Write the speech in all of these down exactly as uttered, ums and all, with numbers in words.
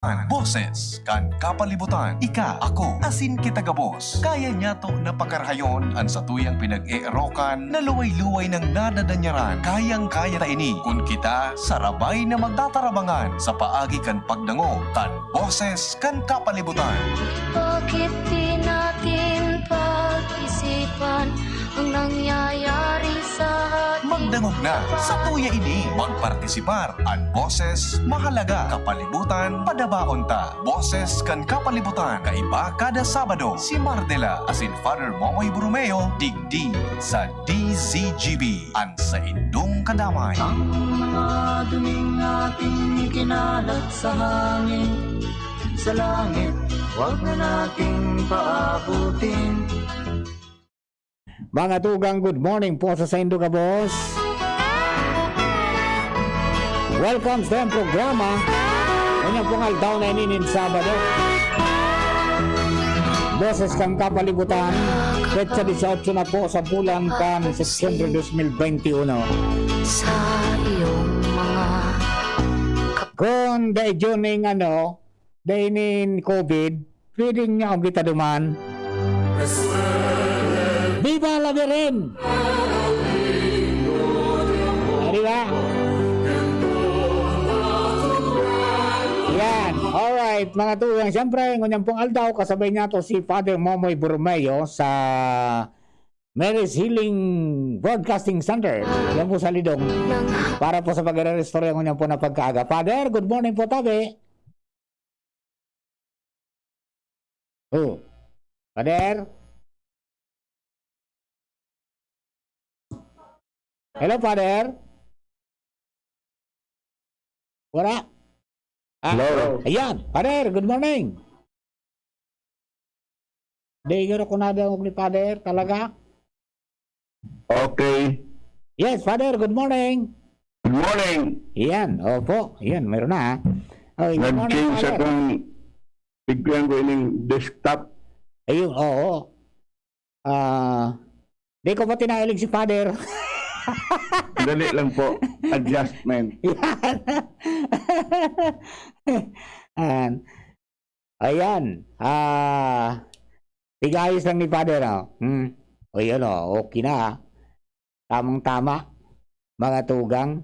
Boses kan kapalibutan. Ika, ako, asin kita gabos. Kaya niyato na pakarahayon an satuyang pinag-eerokan na luway-luway nang nadadanyaran. Kayang-kaya ta ini kun kita sarabay na magtatarabangan sa paagi kan pagdangog kan Boses kan Kapalibutan. Bakit di natin pag-isipan ang nangyayari sa ating Magdangog na, satuya ini. Magpartisipar. An boses, mahalaga. Kapalibutan, padabaon ta. Boses kan Kapalibutan, kaiba kada Sabado. Si Mardela asin Father Momoy Borromeo, digdi sa D Z G B, an saindong kadamay. Ang mga duming ating ikinalat sa hangin, sa langit, wag na nating paabutin. Mga tugang, good morning po sa saindo gabos. Welcome sa iyang programa. Ngunyan pong aldaw na ini nin Sabado. Boses kan Kapalibutan, petsa dieciocho na po sa bulan kan Setyembre dos mil benti uno. Sa iyong mga Kung dai June ning ano, dai nin covid, pwedeng niya akong kita duman. Viva la Virgen! Ah, di ba? Yan. Alright, mga tugang. Siyempre, ngunyan pong aldaw, kasabay niyato si Father Momoy Borromeo sa Mary's Healing Broadcasting Center. Yan po sa Lidong. Para po sa pagre-restore ngunyan po na pagkaaga. Father, good morning po, tabi. Oh. Father? Hello, Father? Wala? Ah, Hello. Ayan. Father, good morning. Di, siguro ko nadangog ni Father, talaga? Okay. Yes, Father, good morning. Good morning. Yan, opo. Yan, meron na, ha. Oh, good morning, Nag-change Father. Akong, tignan ko ining desktop. Ayun, oo. Ah, di ko pa tinailing si Father. Dali lang po. Adjustment. Yan. Ayan. Ayan. Ah, tig-ayos lang ni Father, oh. Hmm. O, yun, oh. Okay na, ah. Tamang-tama, mga tugang.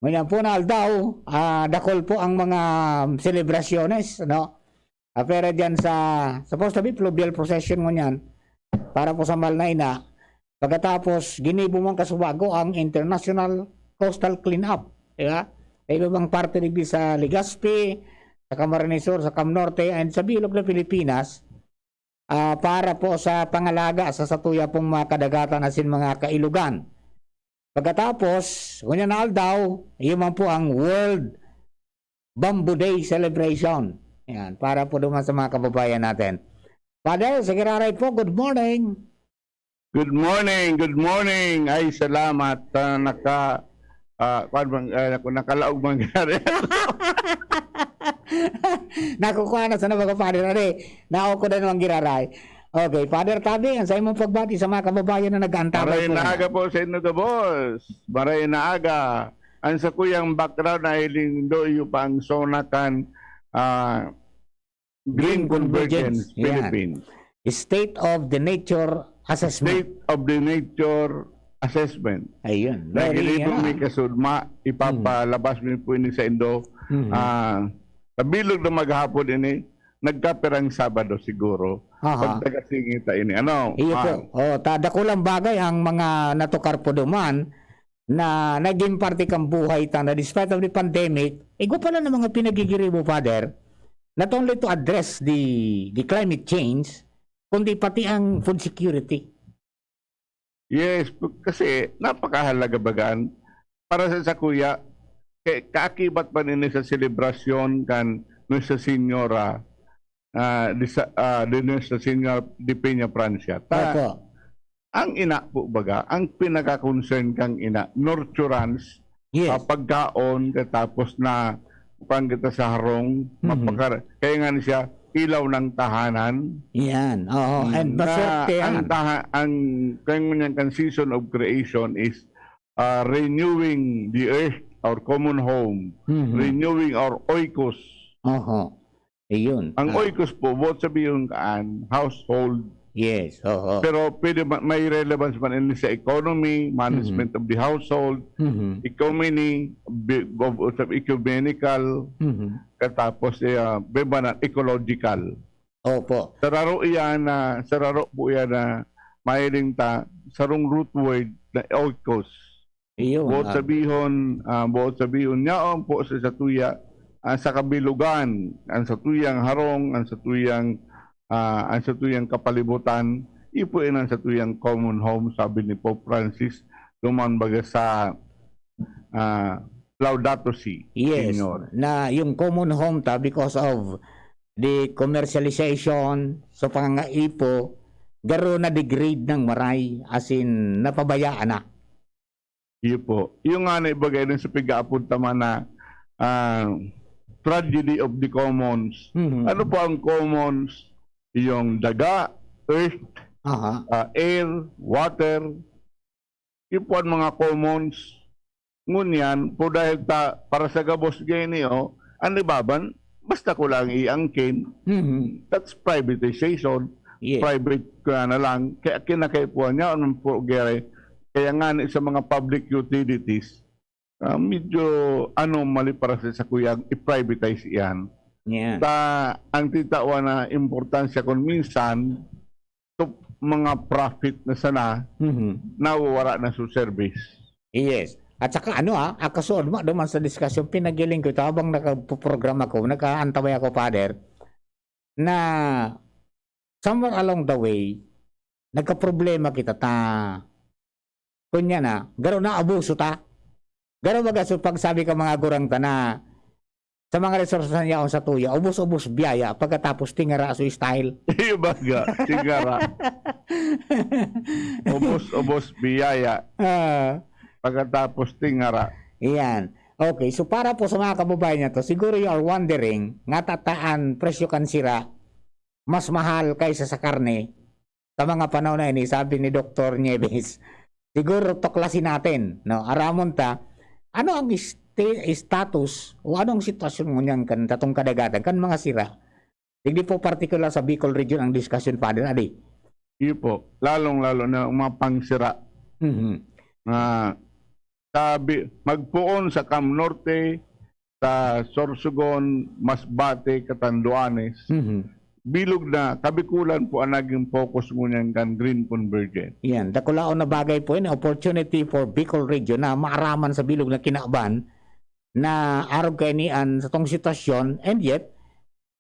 Ngunyan po na aldaw, ah, dakul po ang mga selebrasyones, no? Ah, pero dyan sa, supposed to be fluvial procession ngunyan, para po sa Mahal na Ina. Pagkatapos, ginibo man kasubago ang International Coastal Cleanup, di ba? Sa iba-ibang parte digdi sa Legazpi, sa Camarines Sur, sa Cam Norte, and sa bilog na Pilipinas, ah, para po sa pangalaga sa satuya pong mga kadagatan asin mga kailugan. Pagkatapos, ngunyan na aldaw, iyo man po ang World Bamboo Day Celebration. Yan, para po duman sa mga kababayan natin. Father, sa Giraray po, good morning. Good morning, good morning. Ay, salamat sa naka, ah, kwan bang, ah, naku, nakalaog man giraray ako. Nakukuha na sa nabaga, Father. Ari, nao ko na naman giraray. Okay, Father Tabi, ang sa imong pagbati sa mga kababayan na nag-aantabay Maray po na na. Aga po sa inyo, gabos. Maray na aga. Ang sa kuyang background na ilindo iyo pa ang zona kan, ah, Green Green Convergence, Convergence, yan. Philippines. State of the Nature Assessment. State of the Nature Assessment. Ayun. Dahil Very, ito yan, may ah. Kasudma, ipapalabas mo po ini sa Indo. Mhm. Ah, sa bilog na maghapon ini, nagkapirang Sabado siguro. Aha. Pagtagasingita ini. Ano? Iyo po. Ah. Oh, ta-, dakulang bagay ang mga natukar po duman na naging parte kan buhay ta na despite of the pandemic, igwa pala ng mga pinagigiribo, Father, not only to address the, the climate change, kundi pati ang food security. Yes, p-, kasi napakahalaga bagaan para sa sakuya, kay kaakibat pa nini sa selebrasyon kan Nuestra Señora, ah, di sa, ah, di Nuestra Señora de Peña Francia. Ta-, Opo. Ang ina po baga, ang pinaka-concern kang ina, nurturance, Yes. ah, pagkaon, katapos na kuwan kita sa harong, Mhm. mapakar-, kaya nga ni siya, ilaw ng tahanan. Yan, oo. Mm, And na maswerte yan. Ang taha-, ang, kaya nga niyan kan season of creation is, ah, renewing the earth. our common home, Mhm. renewing our oikos. Oho. Ayun. Ang Ah. oikos po, buot sabihon kaan, household. Yes, oho. Pero pwede ma-, may relevance man ini sa economy, management Mhm. of the household, Mhm. economy, bi-, of, of ecumenical, Mhm. katapos, eh, ah, bebana, ecological. Opo. Sararo iyan na, sararo po iyan na mahiling ta, sarong root word na oikos. Iyon, Buot ah. sabihon, ah, buot sabihon, yaon po sa satuya, ah, sa kabilugan, ang satuyang harong, ang satuyang, ah, ang satuyang kapalibutan, ipuin ang satuyang common home, sabi ni Pope Francis, duman baga sa, ah, Laudato Si, Yes, Señor. na yung common home ta because of the commercialization, so pangangaipo, garo na degrade ng maray, as in, napabayaan na. Iyo po. Yung nga na ibagay dun sa pigaapod tama na, ah, tragedy of the commons. Mhm. Ano po ang commons? Yung daga, earth, Aha. ah, air, water. Yun po ang mga commons. Ngunyan, po dahil ta, para sa gabos gini, oh, ang ibaban, basta ko lang iangkin, Mhm. that's privatization. Yes. Private ko na lang. Kaya kinakaipuhan niya, anong po, gere? Kaya nga ni sa mga public utilities, ah, medyo anomaly para sa sakuyang i-privatize iyan. Yan. Ta, ang titawan na importansya kung minsan, to mga profit na sana, Mhm. nawawara na sa service. Yes. At saka ano, ah, ang kasuodma duman sa diskusyon, pinagiling ko ito habang nagpo-programa ko, nag-aantabay ako, Father, na somewhere along the way, nagkaproblema kita ta. Kunya na, garo na abuso ta. Garo baga so pagsabi ka mga gurang ta na sa mga resources na yaon sa tuya, ubos-ubos biyaya, pagkatapos tingara so style. Iyo baga, tingara. Ubos-ubos biyaya. Ah. Pagkatapos tingara. Iyan. Okay, so para po sa mga kababayan na to, siguro you are wondering, nga tataan presyo kan sira, mas mahal kaysa sa karne, sa mga panahon na ini, sabi ni Doktor Nieves. Siguro tuklasin natin, no? Aramon ta, ano ang sti-, status o anong sitwasyon ngunyan kan tatong kadagatan, kan mga sira? Digdi po partikular sa Bicol Region ang diskusyon, Father, adi? Iyo po, lalong-lalo na ang mga pangsira. Mhm. Na sabi, magpoon sa Cam Norte, sa Sorsogon, Masbate, Catanduanes. Mhm. Bilog na, Kabikulan po ang naging focus ngunyan kan green convergence. Yan, dakulaon na bagay po yun, opportunity for Bicol Region na maaraman sa bilog na kinaban na arog kaini an satong sitwasyon, and yet,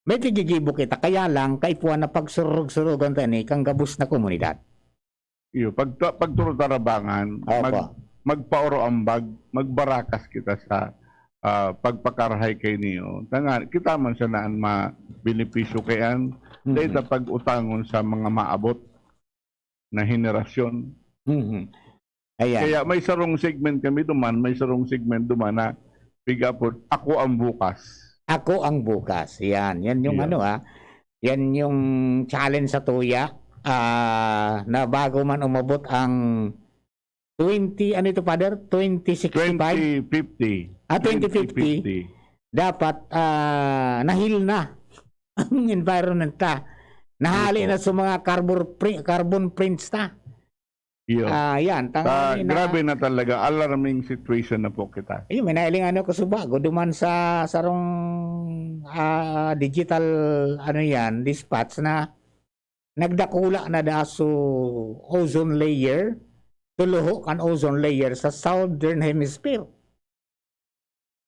may kagigibo kita, kaya lang, kaipuhan na pagsurog-surogan ta ini kan gabos na komunidad. Iyo, pag, pagturo tarabangan, Opo. mag-, magpaoro ambag, magbarakas kita sa, ah, pagpakarahay kaini. Tangan, kita man sana an mabenepisyo kaiyan, Mhm. dahil sa pag-utangon sa mga maabot na henerasyon. Mhm. Ayan. Kaya may sarong segment kami duman, may sarong segment duman na piga po, "Ako ang bukas." Ako ang bukas. Yan. Yan yung Iyo. ano, ah. Yan yung challenge sa tuya. Ah, na bago man umabot ang twenty, ano ito, Father? Twenty sixty-five? Twenty fifty. Ah, twenty fifty. Twenty fifty. Dapat, ah, nahil na ang environment ta. Nahali Iyo po. na sa mga carbon pri-, carbon prints ta. Iyo. Ah, yan. Ta-, Tangali na grabe na talaga. Alarming situation na po kita. Ayun, may nailing ano ko sa bago. Duman sa sarong, ah, digital, ano yan, dispatch na nagdakula na da so ozone layer, tuluho kan ozone layer sa Southern Hemisphere.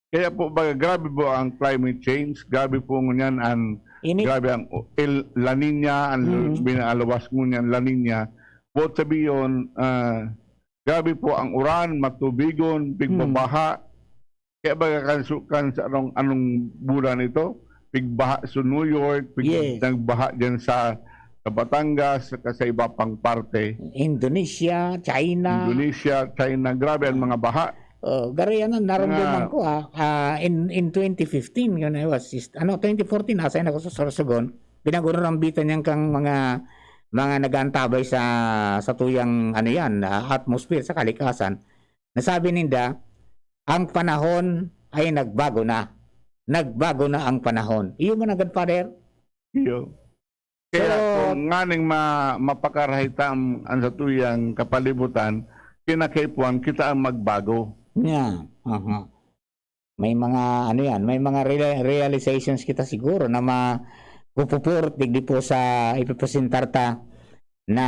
Kaya po, baga, grabe po ang climate change, grabe po ngunyan ang, Init. grabe ang El, La Niña, ang Mm. binaalawas ngunyan La Niña. Buot sabihin, ah, grabe po ang uran, matubigon, pigbabaha. Mm. Kaya baga kan su-, kan sa anong, anong bulan ito? Pigbaha sa New York, pig-, Yes. nagbaha dyan sa, sa Batangas, saka sa iba pang parte. Indonesia, China. Indonesia, China, grabe ang mga baha. Oh, garo yan ang naramdaman Nga. ko, ah. Ah, in, in twenty fifteen, when I was, ano, twenty fourteen, assign ako sa Sorsogon. Pinag-ururambitan niyan kang mga, mga nag-aantabay sa, sa tuyang, ano yan, ah, atmosphere, sa kalikasan. Nasabi ninda, ang panahon ay nagbago na. Nagbago na ang panahon. Iyo man agad, Father? Iyo. Kaya So, kung nganing ma-, mapakarahay ta ang, ang satuyang kapalibutan, kinakaipuhan kita ang magbago. Yeah. Aha. May mga, ano yan, may mga reali-, realizations kita siguro na ma-, pupupurot digdi po sa ipipresentar ta na,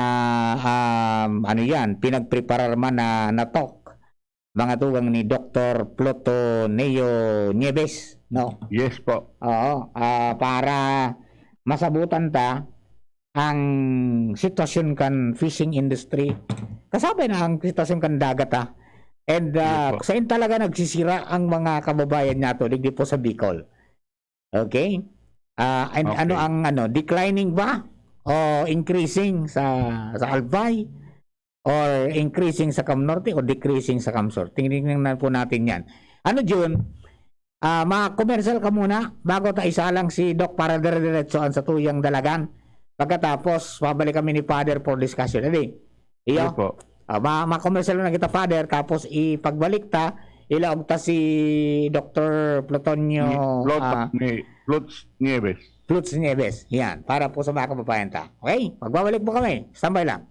um, ano yan, pinagpreparar man na, na talk, mga tugang ni Doktor Plotoneo Nieves, no? Yes po. Oo, ah, para masabutan ta ang sitwasyon kan fishing industry. Kasabay na ang sitwasyon kan dagat, ha? And, ah, Yes po. Sain talaga nagsisira ang mga kababayan nato, digdi po sa Bicol. Okay? Ah, and Okay. ano ang ano, declining ba o increasing sa, sa Albay? Or increasing sa Cam Norte o decreasing sa Cam Sur? Tingnan na po natin yan. Ano, Jun? Ah, ma-commercial ka muna bago ta isalang si Doc para dire-diretso ang satuyang dalagan. Pagkatapos, pabalik kami ni Father for discussion. Adi, iyo? Yes po. Ah, ma-, ma-commercial na kita, Father, tapos ipagbalik ta, ilaog ta si Doktor Plutonio, Ni-, Plot-, ah, ni-, Plots Nieves. Plots Nieves. Yan, para po sa mga kababayan ta. Okay? Magbabalik po kami. Standby lang.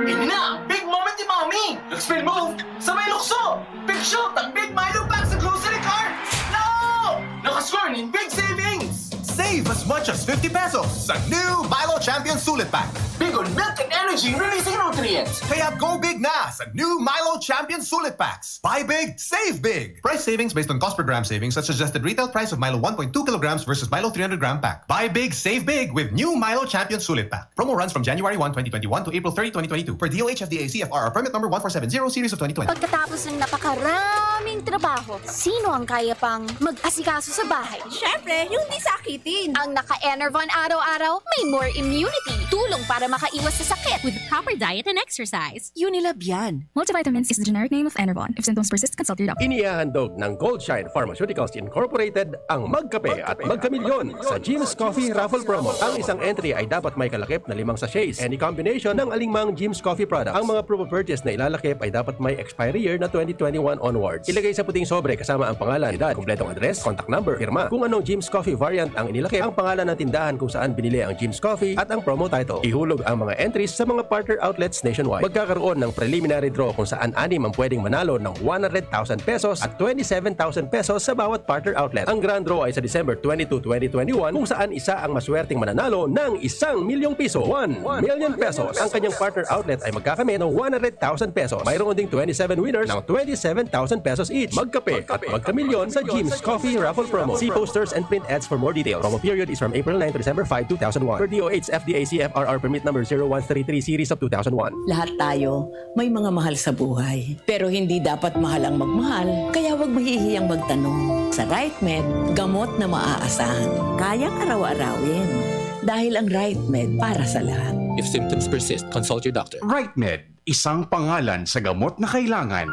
Ini na ang big moment ni Mommy! Nag-spin move sa may lukso! Big shot ang Big Milo Pack sa grocery cart! No! Nakascore nin big savings! Save as much as fifty pesos sa new Milo Champion Sulit Pack. Big on milk and energy releasing nutrients! Kaya go big na sa new Milo Champion Sulit Packs. Buy big, save big! Price savings based on cost per gram savings at suggested retail price of Milo one point two kilograms versus Milo three hundred gram pack. Buy big, save big with new Milo Champion Sulit Pack. Promo runs from January one, twenty twenty-one to April thirty, twenty twenty-two, per D O H F D A C F R or permit number one four seven zero series of twenty twenty. Pagkatapos ng napakaraming trabaho, sino ang kaya pang mag-asikaso sa bahay? Siyempre, yung di sakitin. Ang naka-Enervon araw-araw, may more immunity. Tulong para makaiwas sa sakit. With proper diet and exercise. Unilab yan. Multivitamins is the generic name of Enervon. If symptoms persist, consult your doctor. Inihahandog ng Goldshine Pharmaceuticals Incorporated ang Magkape at Magkamilyon sa Jim's Coffee Raffle Promo. Ang isang entry ay dapat may kalakip na limang sachets. Any combination ng alingmang Jim's Coffee product. Ang mga promo purchase na ilalakip ay dapat may expiry year na twenty twenty-one onwards. Ilagay sa puting sobre kasama ang pangalan, edad, kompletong address, contact number, pirma. Kung anong Jim's Coffee variant ang inilakip, ang pangalan ng tindahan kung saan binili ang Jim's Coffee at ang promo title. Ihulog ang mga entries sa mga partner outlets nationwide. Magkakaroon ng preliminary draw kung saan anim ang pwedeng manalo ng one hundred thousand pesos at twenty-seven thousand pesos sa bawat partner outlet. Ang grand draw ay sa December twenty-two, twenty twenty-one, kung saan isa ang maswerteng mananalo ng isang milyong piso, one million pesos. Ang kanyang partner outlet ay magkakamit ng one hundred thousand pesos. Mayroon ding twenty-seven winners ng twenty-seven thousand pesos each. Magkape at magkamilyon sa Jim's Coffee Raffle Promo. See posters and print ads for more details. Promo period is from April nine to December five, two thousand one. Per D O H F D A C F R R permit number zero one three three series of two thousand one. Lahat tayo may mga mahal sa buhay. Pero hindi dapat mahal ang magmahal, kaya huwag mahihiyang magtanong. Sa RightMed, gamot na maaasahan, kayang araw-arawin. Dahil ang RightMed para sa lahat. If symptoms persist, consult your doctor. RightMed, isang pangalan sa gamot na kailangan.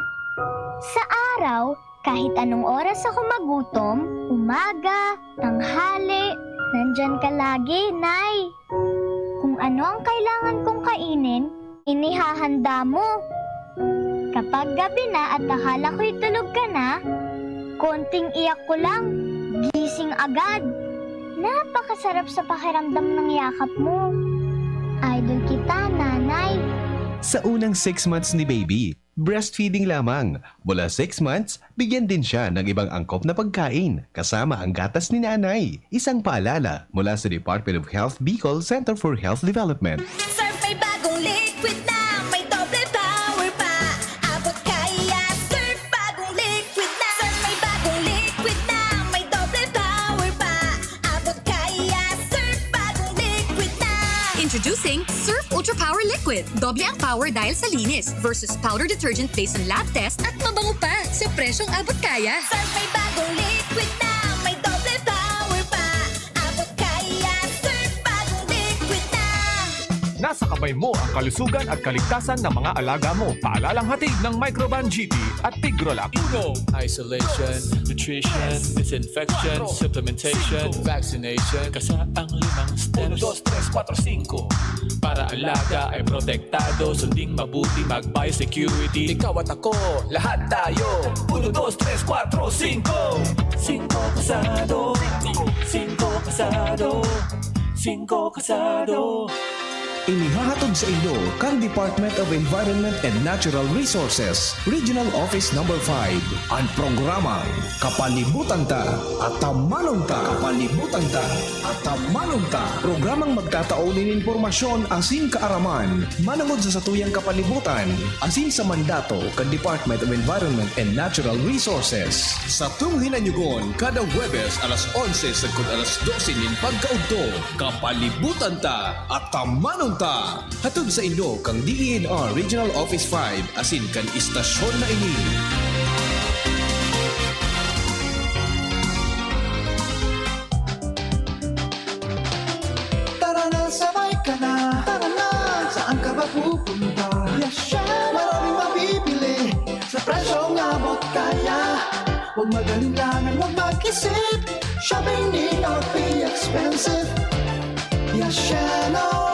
Sa araw, kahit anong oras ako magutom, umaga, tanghali, nandyan ka lagi, Nay. Kung ano ang kailangan kong kainin, inihahanda mo. Kapag gabi na at akala ko'y tulog ka na, konting iyak ko lang, gising agad. Napakasarap sa pakiramdam ng yakap mo. Idol kita, Nanay. Sa unang six months ni baby, breastfeeding lamang. Mula six months, bigyan din siya ng ibang angkop na pagkain, kasama ang gatas ni nanay. Isang paalala mula sa Department of Health Bicol Center for Health Development. Surf may bagong liquid na, may doble power pa. Abot kaya, Surf bagong liquid na. Surf may bagong liquid na, may doble power pa. Abot kaya, Surf bagong liquid na. Introducing Surf Ultra Power Liquid. Doble ang power dahil sa linis versus powder detergent based on lab test at mabango pa sa presyong abot kaya. Surf may bagong liquid na, may doble power pa. Abot kaya, Surf bagong liquid na. Nasa ka ba mo ang kalusugan at kaligtasan ng mga alaga mo. Paalalang hatid ng Microban G T at Tigrolab. Uno. Isolation, nutrition, disinfection, supplementation, vaccination. Kasa ang limang steps. Uno, dos, tres, kuwatro, singko. Para alaga ay protektado, sunding mabuti, mag-biosecurity. Ikaw at ako, lahat tayo. Uno, dos, tres, kuwatro, singko. Singko kasado. Singko kasado. Singko kasado. Inihahatod sa inyo kan Department of Environment and Natural Resources, Regional Office Number five, an programang Kapalibutan Ta, Atamanon Ta. Kapalibutan Ta, Atamanon Ta. Programang magtatao nin impormasyon asin kaaraman manongod sa satuyang kapalibutan asin sa mandato kan Department of Environment and Natural Resources. Satong hinanyugon kada Huwebes alas onse sagkod alas dose nin pagkaudto. Kapalibutan Ta, Atamanon Ta. Hatod sa inyo kan D E N R Regional Office five asin kan istasyon na ini. Tara na, sabay ka na. Tara na, saan ka ba pupunta? Yashano! Maraming mabibili sa presyong abot kaya. Huwag mag-alinlangan, huwag mag-isip. Shopping need not be expensive. Yashano!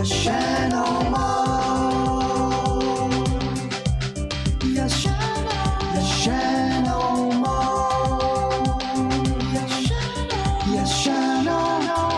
Yashano Mall! Yashano! Yashano Mall! Yashano! Yashano!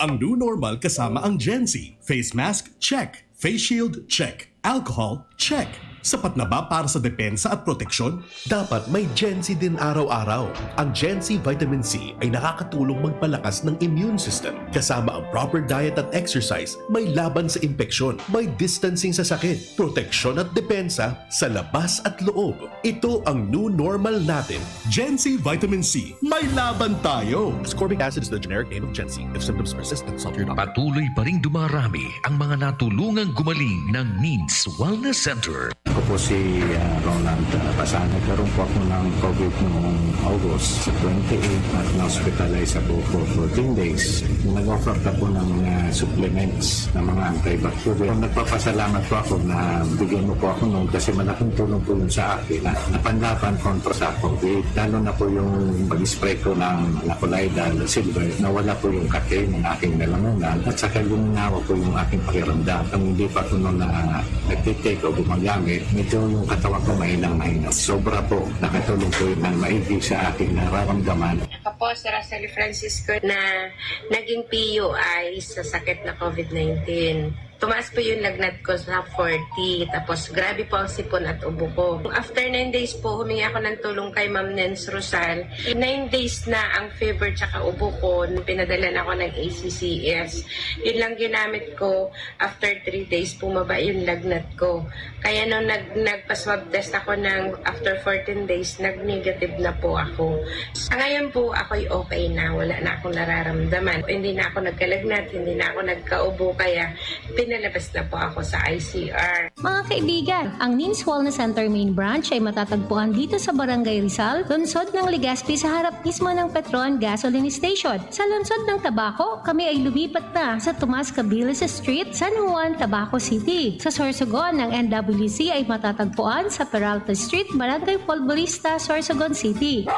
Ang new normal kasama ang Gen Z. Face mask, check. Face shield, check. Alcohol, check. Sapat na ba para sa depensa at proteksyon? Dapat may Gen Z din araw-araw. Ang Gen Z Vitamin C ay nakakatulong magpalakas ng immune system. Kasama ang proper diet at exercise, may laban sa impeksyon, may distancing sa sakit, proteksyon at depensa sa labas at loob. Ito ang new normal natin. Gen Z Vitamin C, may laban tayo! Ascorbic acid is the generic name of Gen Z. If symptoms persist, consult your doctor. Patuloy pa ring dumarami ang mga natulungang gumaling ng Needs Wellness Center. Ako po si, ah, Ronald, ah, Pasano. Nagkaroon po ako ng COVID noong August twenty-eight at na-hospitalize ako for fourteen days. Nag-offer ka po ng mga supplements ng mga antibacterial. Nagpapasalamat po ako na bigyan mo po ako noon kasi malaking tulong po yun sa akin na napanlaban kontra sa COVID. Lalo na po yung pag-spray ko ng Napolidal Silver, nawala po yung kate ng aking lalamunan at saka luminaw po yung aking pakiramdam. Kung hindi pa po noon na nagtitake o gumagamit, medyo yung katawan ko mahinang-mahina. Sobra po, nakatulong po yun ng maigi sa aking nararamdaman. Ako po si Rosely Francisco na naging P U I sa sakit na COVID-nineteen. Tumaas po yung lagnat ko sa forty, tapos grabe po ang sipon at ubo ko. After nine days po, humingi ako ng tulong kay Ma'am Nens Rosal. Nine days na ang fever tsaka ubo ko, pinadala na ako ng A C C S. Yun lang ginamit ko. After three days, bumaba yung lagnat ko. Kaya nung nag-, nagpa-swab test ako ng after fourteen days, nag-negative na po ako. Sa ngayon po, ako'y okay na. Wala na akong nararamdaman. Hindi na ako nagkalagnat, hindi na ako nagkaubo, kaya pinalabas na po ako sa I C R. Mga kaibigan, ang Nins Wellness Center Main Branch ay matatagpuan dito sa Barangay Rizal, lungsod ng Legazpi, sa harap mismo ng Petron Gasoline Station. Sa lungsod ng Tabaco, kami ay lumipat na sa Tomas Cabilis Street, San Juan, Tabaco City. Sa Sorsogon, ang N W C ay matatagpuan sa Peralta Street, Barangay Folborista, Sorsogon City.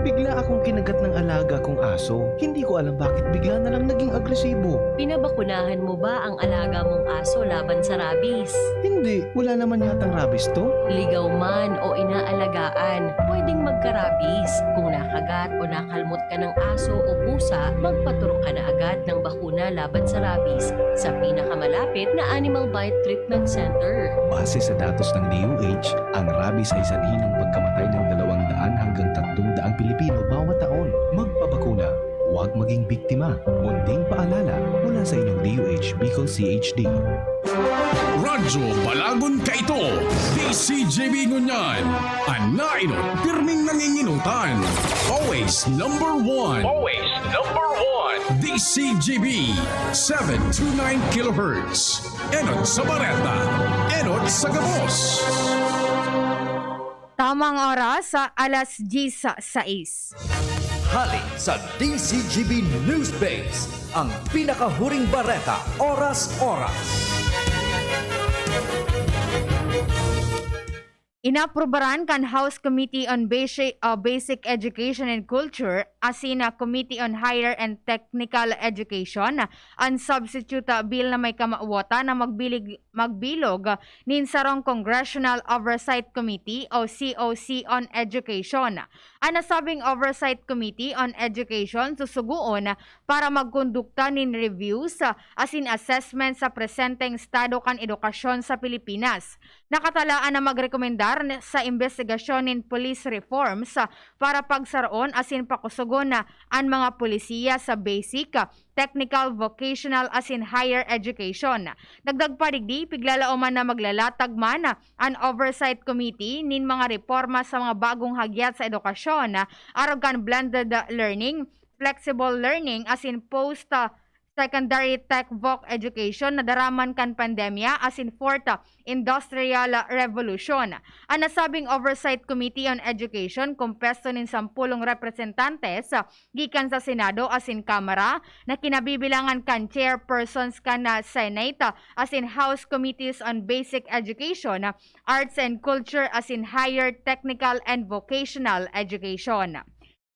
Bigla akong kinagat ng alaga kong aso. Hindi ko alam bakit bigla na lang naging agresibo. Pinabakunahan mo ba ang alaga mong aso laban sa rabies? Hindi. Wala naman yatang rabies to. Ligaw man o inaalagaan, pwedeng magka-rabies. Kung nakagat o nakalmot ka ng aso o pusa, magpaturok ka na agad ng bakuna laban sa rabies sa pinakamalapit na Animal Bite Treatment Center. Base sa datos ng D O H, ang rabies ay sanhi ng pagkamatay ng dalawang daan hanggang tatlong daang Pilipino bawat taon. Magpabakuna, huwag maging biktima. Munting paalala mula sa inyong D O H Bicol C H D. Radyo Balagon Kaito, D C G B ngunyan. An nainot, pirming nanginginutan. Always number one. Always number one. D C G B, seven two nine kilohertz. Enot sa Bareta, enot sa gabos. Tamang oras sa alas diyes sais. Hali sa D Z G B Newsbase, ang pinakahuring bareta, oras-oras. Inaprubaran kan House Committee on Basic, uh, Basic Education and Culture asin na Committee on Higher and Technical Education an substitute, uh, bill na may kamawatan na magbilig-, magbilog, uh, nin sarong Congressional Oversight Committee o C O C on Education. An nasabing Oversight Committee on Education susugoon para magkondukta nin reviews, uh, asin assessment sa presenteng estado kan edukasyon sa Pilipinas. Nakatalaan na magrekomendar sa imbestigasyon nin police reforms, ah, para pagsaroon asin pakusogon na an mga polisiya sa basic, ah, technical, vocational asin higher education. Dagdag pa digdi, piglalaoman na maglalatag man, ah, an Oversight Committee nin mga reporma sa mga bagong hagyat sa edukasyon, ah, arog kan blended learning, flexible learning asin post, ah, secondary tech voc education na daraman kan pandemya asin fourth, ah, industrial, ah, revolution. An nasabing Oversight Committee on Education, kompuesto nin sampulong representantes, ah, gikan sa Senado asin Kamara, na kinabibilangan kan chairpersons kan, ah, Senate, ah, asin House Committees on Basic Education, ah, Arts and Culture asin Higher Technical and Vocational Education.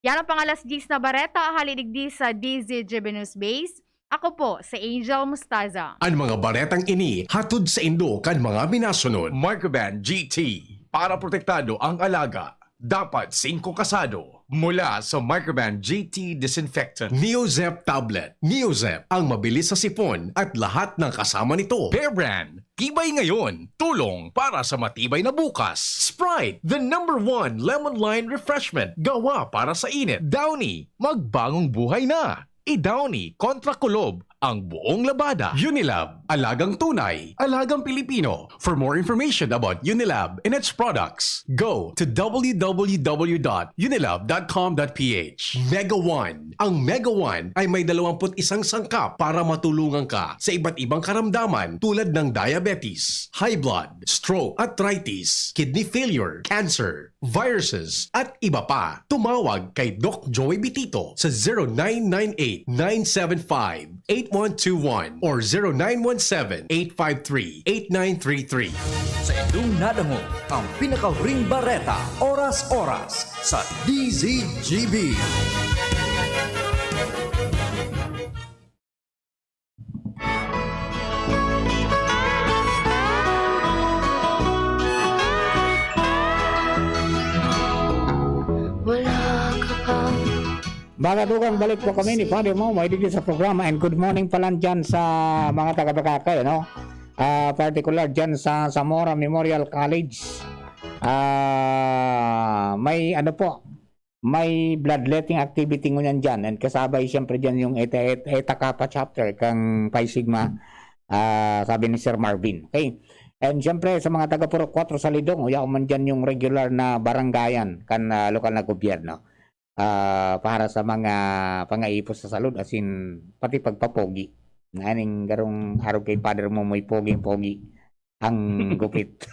Yan ang pang-alas diyes na bareta, hali digdi sa D Z G B News Base. Ako po si Angel Mustaza. An mga baretang ini hatod saindo kan mga minasunod: Microban G T, para protektado ang alaga, dapat singko kasado, mula sa Microban G T Disinfectant. Neozep Tablet. Neozep, ang mabilis sa sipon at lahat ng kasama nito. Bear Brand, tibay ngayon, tulong para sa matibay na bukas. Sprite, the number one lemon lime refreshment, gawa para sa init. Downy, magbagong buhay na. I-Downy kontra kulob ang buong labada. Unilab, alagang tunay, alagang Pilipino. For more information about Unilab and its products, go to w w w dot unilab dot com dot p h. Mega One. Ang Mega One ay may dalawampu't isang sangkap para matulungan ka sa iba't ibang karamdaman, tulad ng diabetes, high blood, stroke, arthritis, kidney failure, cancer, viruses, at iba pa. Tumawag kay Doc Joy Bitito sa zero nine nine eight, nine seven five, eight one two one or zero nine one seven, eight five three, eight nine three three. Sa indong nadangog ang pinakahuring bareta, oras-oras, sa D Z G B. Wala ka pa. Mga tugang, balik po kami ni Father Momoy digdi sa programa, and good morning pala dyan sa mga taga Boracay, ano? Ah, partikular dyan sa Zamora Memorial College. Ah, may ano po, may bloodletting activity ngunyan dyan, and kasabay siyempre dyan yung Eta, Eta, Eta Kappa chapter kang Phi Sigma, ah, sabi ni Sir Marvin. Okay. And siyempre sa mga taga Purok Kuwatro sa Lidong, uya man dyan yung regular na barangayan kan, ah, lokal na gobyerno, ah, para sa mga pangaipos sa salud, asin pati pagpapogi. Nganing garong arog kay Father Momoy, pogi-pogi ang gupit.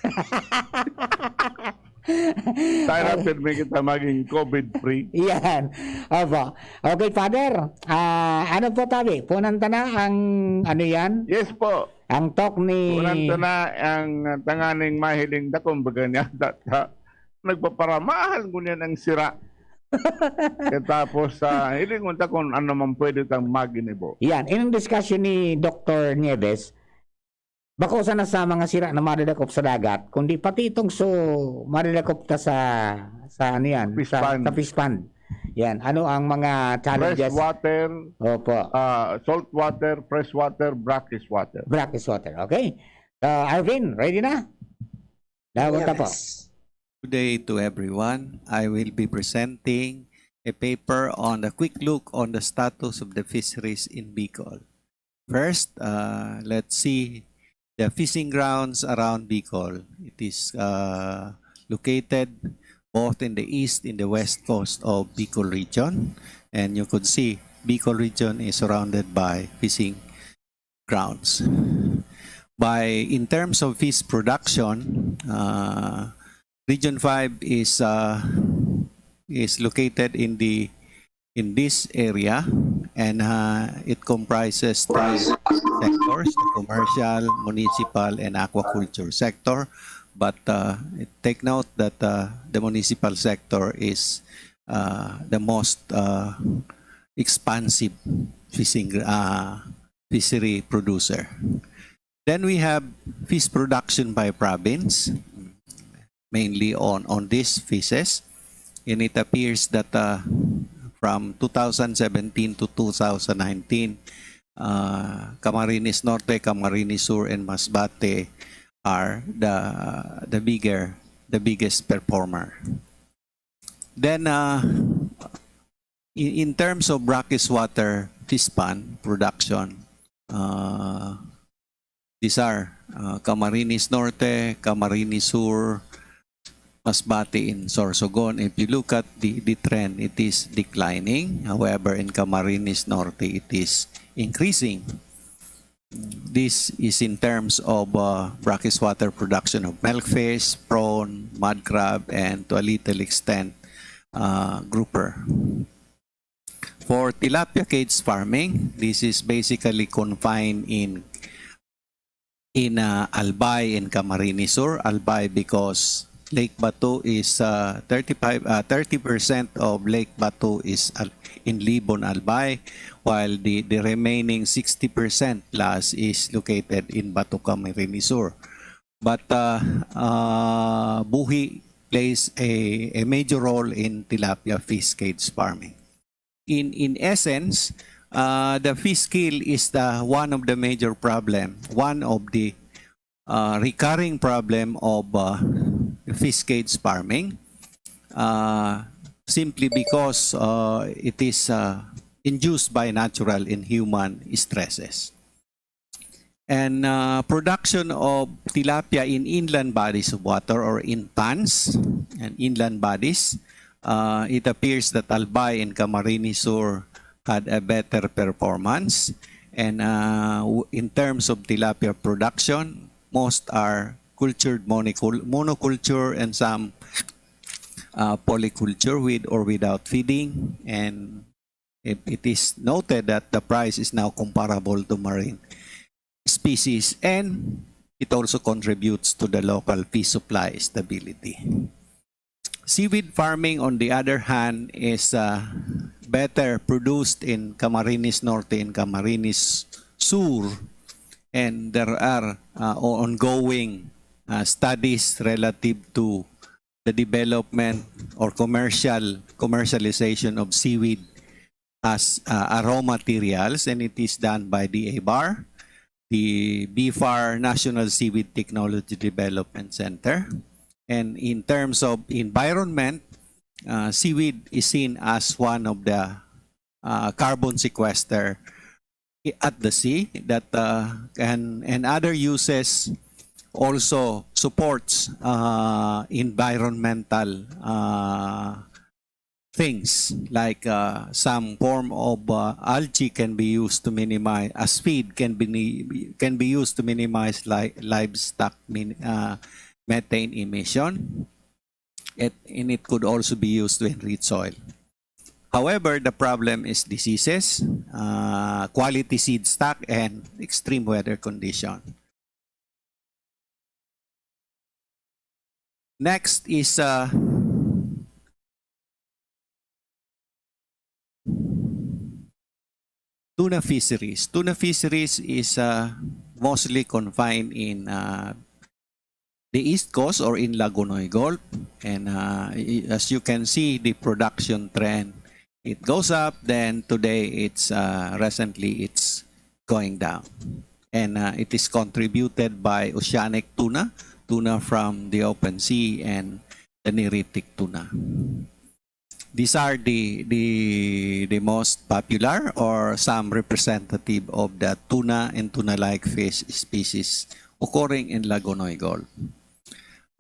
Sana pirmi kita maging covid free. Yan. Opo. Okay, Father. Ah, ano po tabi? Punan ta na ang ano yan? Yes po. Ang talk ni Punan ta na ang tanganing mahiling dakong baga niya. Ta-, ta-, nagpaparamahan ko niyan ang sira. Tapos, ah, hilingon ta kung ano man pwede tang maginibo. Yan. Inang discussion ni Doctor Nieves, bako sana sa mga sira na madadakop sa dagat, kundi pati itong so, madadakop ta sa, sa ano yan? Fish Sa, pond. sa fish pond. Yan. Ano ang mga challenges? Fresh water, Opo. ah, salt water, fresh water, brackish water. Brackish water. Okay. Ah, Arvin, ready na? Dawa ta po. Yes. Good day to everyone. I will be presenting a paper on a quick look on the status of the fisheries in Bicol. First, uh, let's see the fishing grounds around Bicol. It is, uh, located both in the east and the west coast of Bicol region. And you could see Bicol region is surrounded by fishing grounds. By, in terms of fish production, uh, Region five is, uh, is located in the in this area, and uh, it comprises three sectors: the commercial, municipal, and aquaculture sector. But uh, take note that uh, the municipal sector is uh, the most uh, expansive fishing uh, fishery producer. Then we have fish production by province, mainly on, on these fishes. And it appears that uh, from two thousand seventeen to two thousand nineteen, uh, Camarines Norte, Camarines Sur, and Masbate are the the bigger the biggest performer. Then uh, in, in terms of brackish water fish pond production, uh, these are uh, Camarines Norte, Camarines Sur, Masbate in Sorsogon. If you look at the, the trend, it is declining. However, in Camarines Norte, it is increasing. This is in terms of uh, brackish water production of milkfish, prawn, mud crab, and to a little extent, uh, grouper. For tilapia cage farming, this is basically confined in in uh, Albay and Camarines Sur. Albay because Lake Bato is uh, thirty-five, uh, thirty percent of Lake Bato is al- in Libon, Albay, while the, the remaining sixty percent plus is located in Bato, Camarines Sur. But uh, uh, buhi plays a, a major role in tilapia fish cage farming. In, in essence, uh, the fish kill is the one of the major problem, one of the uh, recurring problem of uh, fish cage farming, uh, simply because uh, it is uh, induced by natural and human stresses. And uh, production of tilapia in inland bodies of water or in ponds and inland bodies, uh, it appears that Albay and Camarines Sur had a better performance. And uh, w- in terms of tilapia production, most are cultured monicul- monoculture and some uh, polyculture with or without feeding. And it, it is noted that the price is now comparable to marine species, and it also contributes to the local fish supply stability. Seaweed farming, on the other hand, is uh, better produced in Camarines Norte and Camarines Sur, and there are uh, ongoing uh, studies relative to the development or commercial commercialization of seaweed as uh, a raw materials, and it is done by the A B A R, the B F A R National Seaweed Technology Development Center. And in terms of environment, uh, seaweed is seen as one of the uh, carbon sequester i- at the sea that uh, can and other uses also supports uh, environmental uh, things like uh, some form of uh, algae can be used to minimize as feed can be ne- can be used to minimize li- livestock min, uh, methane emission. It, and it could also be used to enrich soil. However, the problem is diseases, uh, quality seed stock, and extreme weather condition. Next is uh, tuna fisheries. Tuna fisheries is uh, mostly confined in uh, the east coast or in Lagonoy Gulf. And uh, i- as you can see, the production trend, it goes up. Then today, it's uh, recently it's going down, and uh, it is contributed by oceanic tuna, tuna from the open sea, and the neritic tuna. These are the the the most popular or some representative of the tuna and tuna-like fish species occurring in Lagonoy Gulf.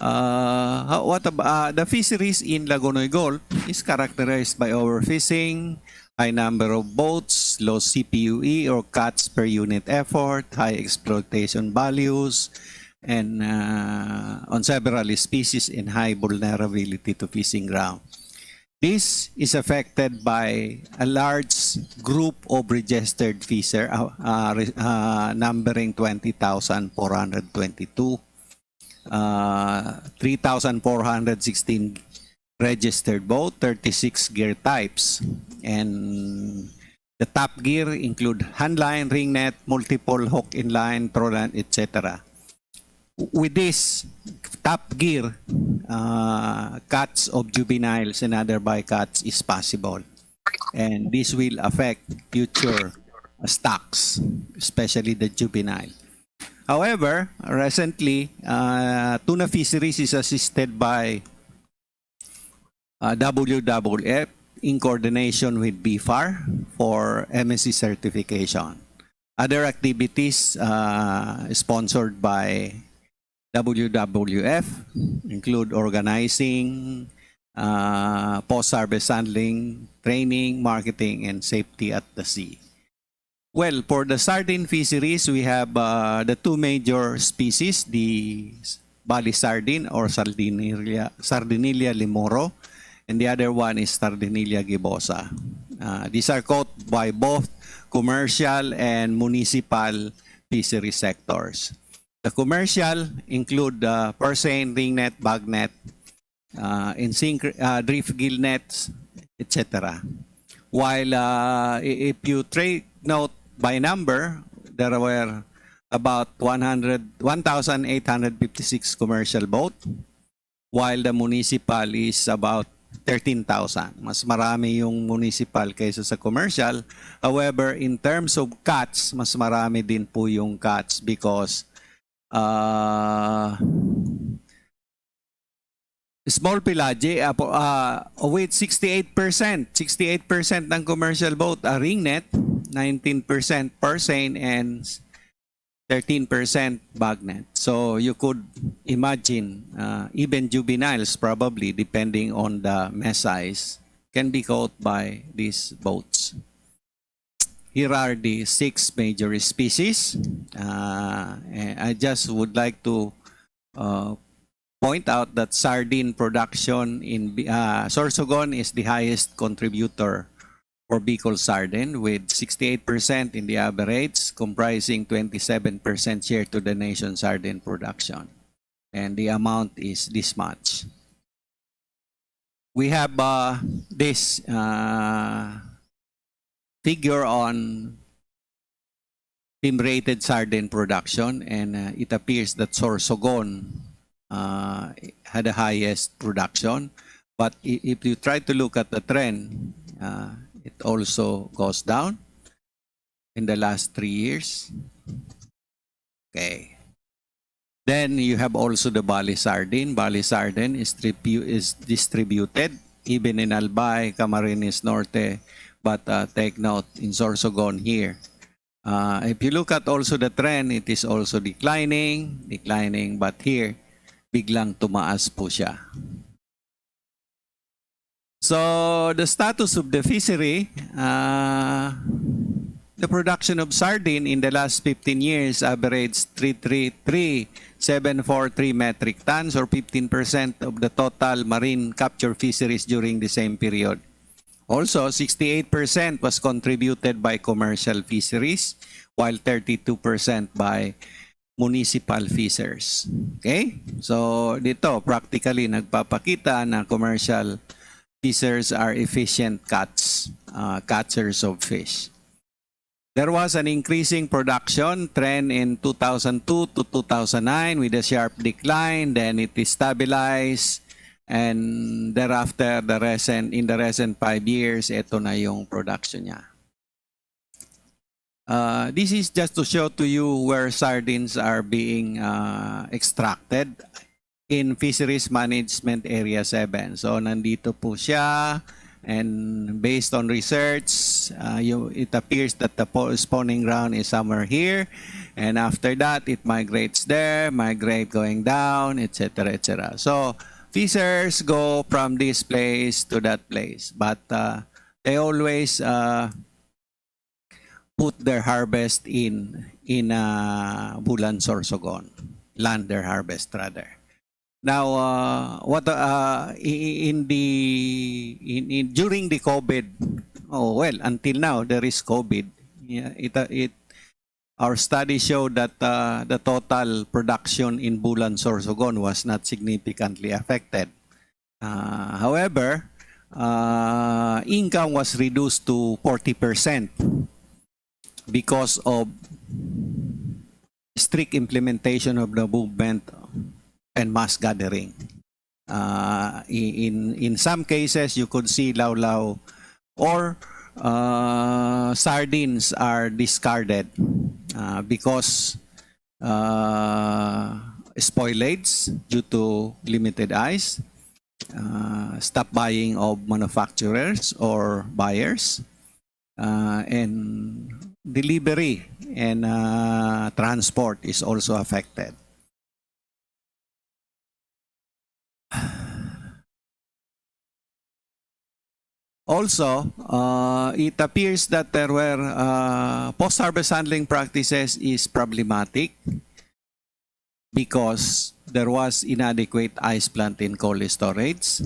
Uh, how- what about uh, the fisheries in Lagonoy Gulf is characterized by overfishing, high number of boats, low C P U E or catch per unit effort, high exploitation values, and uh, on several species in high vulnerability to fishing ground. This is affected by a large group of registered fisher, uh, uh, re- uh, numbering twenty thousand four hundred twenty-two, uh, three thousand four hundred sixteen registered boat, thirty-six gear types, and the top gear include handline, ring net, multiple hook in line, trawlnet, et cetera. With this top gear, uh, catch of juveniles and other bycatch is possible. And this will affect future stocks, especially the juvenile. However, recently, uh, tuna fisheries is assisted by uh, W W F in coordination with B far for M S C certification. Other activities uh, sponsored by W W F include organizing uh, post-harvest handling, training, marketing, and safety at the sea. Well, for the sardine fisheries, we have uh, the two major species, the Bali sardine or Sardinella, Sardinella limoro, and the other one is Sardinella gibosa. Uh, these are caught by both commercial and municipal fishery sectors. The commercial include uh, purseine, ring net, bag net, uh, in synch- uh, drift gill nets, et cetera. While uh, i- if you take note by number, there were about one hundred, one thousand eight hundred fifty-six commercial boat, while the municipal is about thirteen thousand. Mas marami yung municipal kaysa sa commercial. However, in terms of catch, mas marami din po yung catch because uh, small pelagic, uh, po- uh, with sixty-eight percent, sixty-eight percent ng commercial boat are ring net, nineteen percent purseine, and thirteen percent bag net. So you could imagine, uh, even juveniles probably, depending on the mess size, can be caught by these boats. Here are the six major species. Uh, and I just would like to uh, point out that sardine production in Bi- uh, Sorsogon is the highest contributor for Bicol sardine, with sixty-eight percent in the average, comprising twenty-seven percent share to the nation's sardine production. And the amount is this much. We have uh, this uh, figure on team-rated sardine production, and uh, it appears that Sorsogon uh, had the highest production. But i- if you try to look at the trend, uh, it also goes down in the last three years. Okay. Then you have also the Bali sardine. Bali sardine is, tribu- is distributed even in Albay, Camarines Norte, but uh, take note in Sorsogon here. Uh, if you look at also the trend, it is also declining, declining, but here, biglang tumaas po siya. So, the status of the fishery, uh, the production of sardine in the last fifteen years averaged three three three seven four three metric tons, or fifteen percent of the total marine capture fisheries during the same period. Also, sixty-eight percent was contributed by commercial fisheries, while thirty-two percent by municipal fishers. Okay? So, dito, practically, nagpapakita na commercial fishers are efficient catch, uh, catchers of fish. There was an increasing production trend in two thousand two to two thousand nine with a sharp decline. Then it stabilized. And thereafter, the recent, in the recent five years, ito na yung production niya. Uh, this is just to show to you where sardines are being uh, extracted in Fisheries Management Area seven. So, nandito po siya. And based on research, uh, you, it appears that the po- spawning ground is somewhere here. And after that, it migrates there, migrate going down, et cetera, et cetera. So, fishers go from this place to that place. But uh, they always uh, put their harvest in in uh, Bulan Sorsogon, land their harvest rather. Now, uh, what uh, i- in the in, in during the COVID, oh well, until now there is COVID. Yeah, it uh, it our study showed that uh, the total production in Bulan Sorsogon was not significantly affected. Uh, however, uh, income was reduced to forty percent because of strict implementation of the movement and mass gathering. Uh, i- in in some cases, you could see lawlaw or uh, sardines are discarded uh, because uh, spoilage due to limited ice, uh, stop buying of manufacturers or buyers, uh, and delivery and uh, transport is also affected. Also, uh, it appears that there were uh, post-harvest handling practices is problematic because there was inadequate ice plant in cold storage.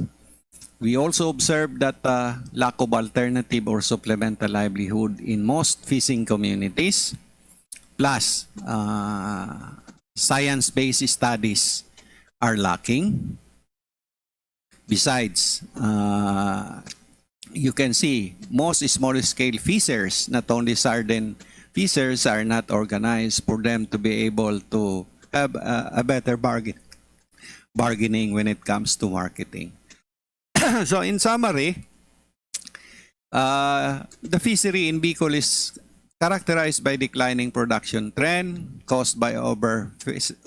We also observed that uh, lack of alternative or supplemental livelihood in most fishing communities, plus uh, science-based studies are lacking. Besides, uh, you can see most small-scale fishers, not only sardine fishers, are not organized for them to be able to have a, a better bargain, bargaining when it comes to marketing. So in summary, uh, the fishery in Bicol is characterized by declining production trend caused by over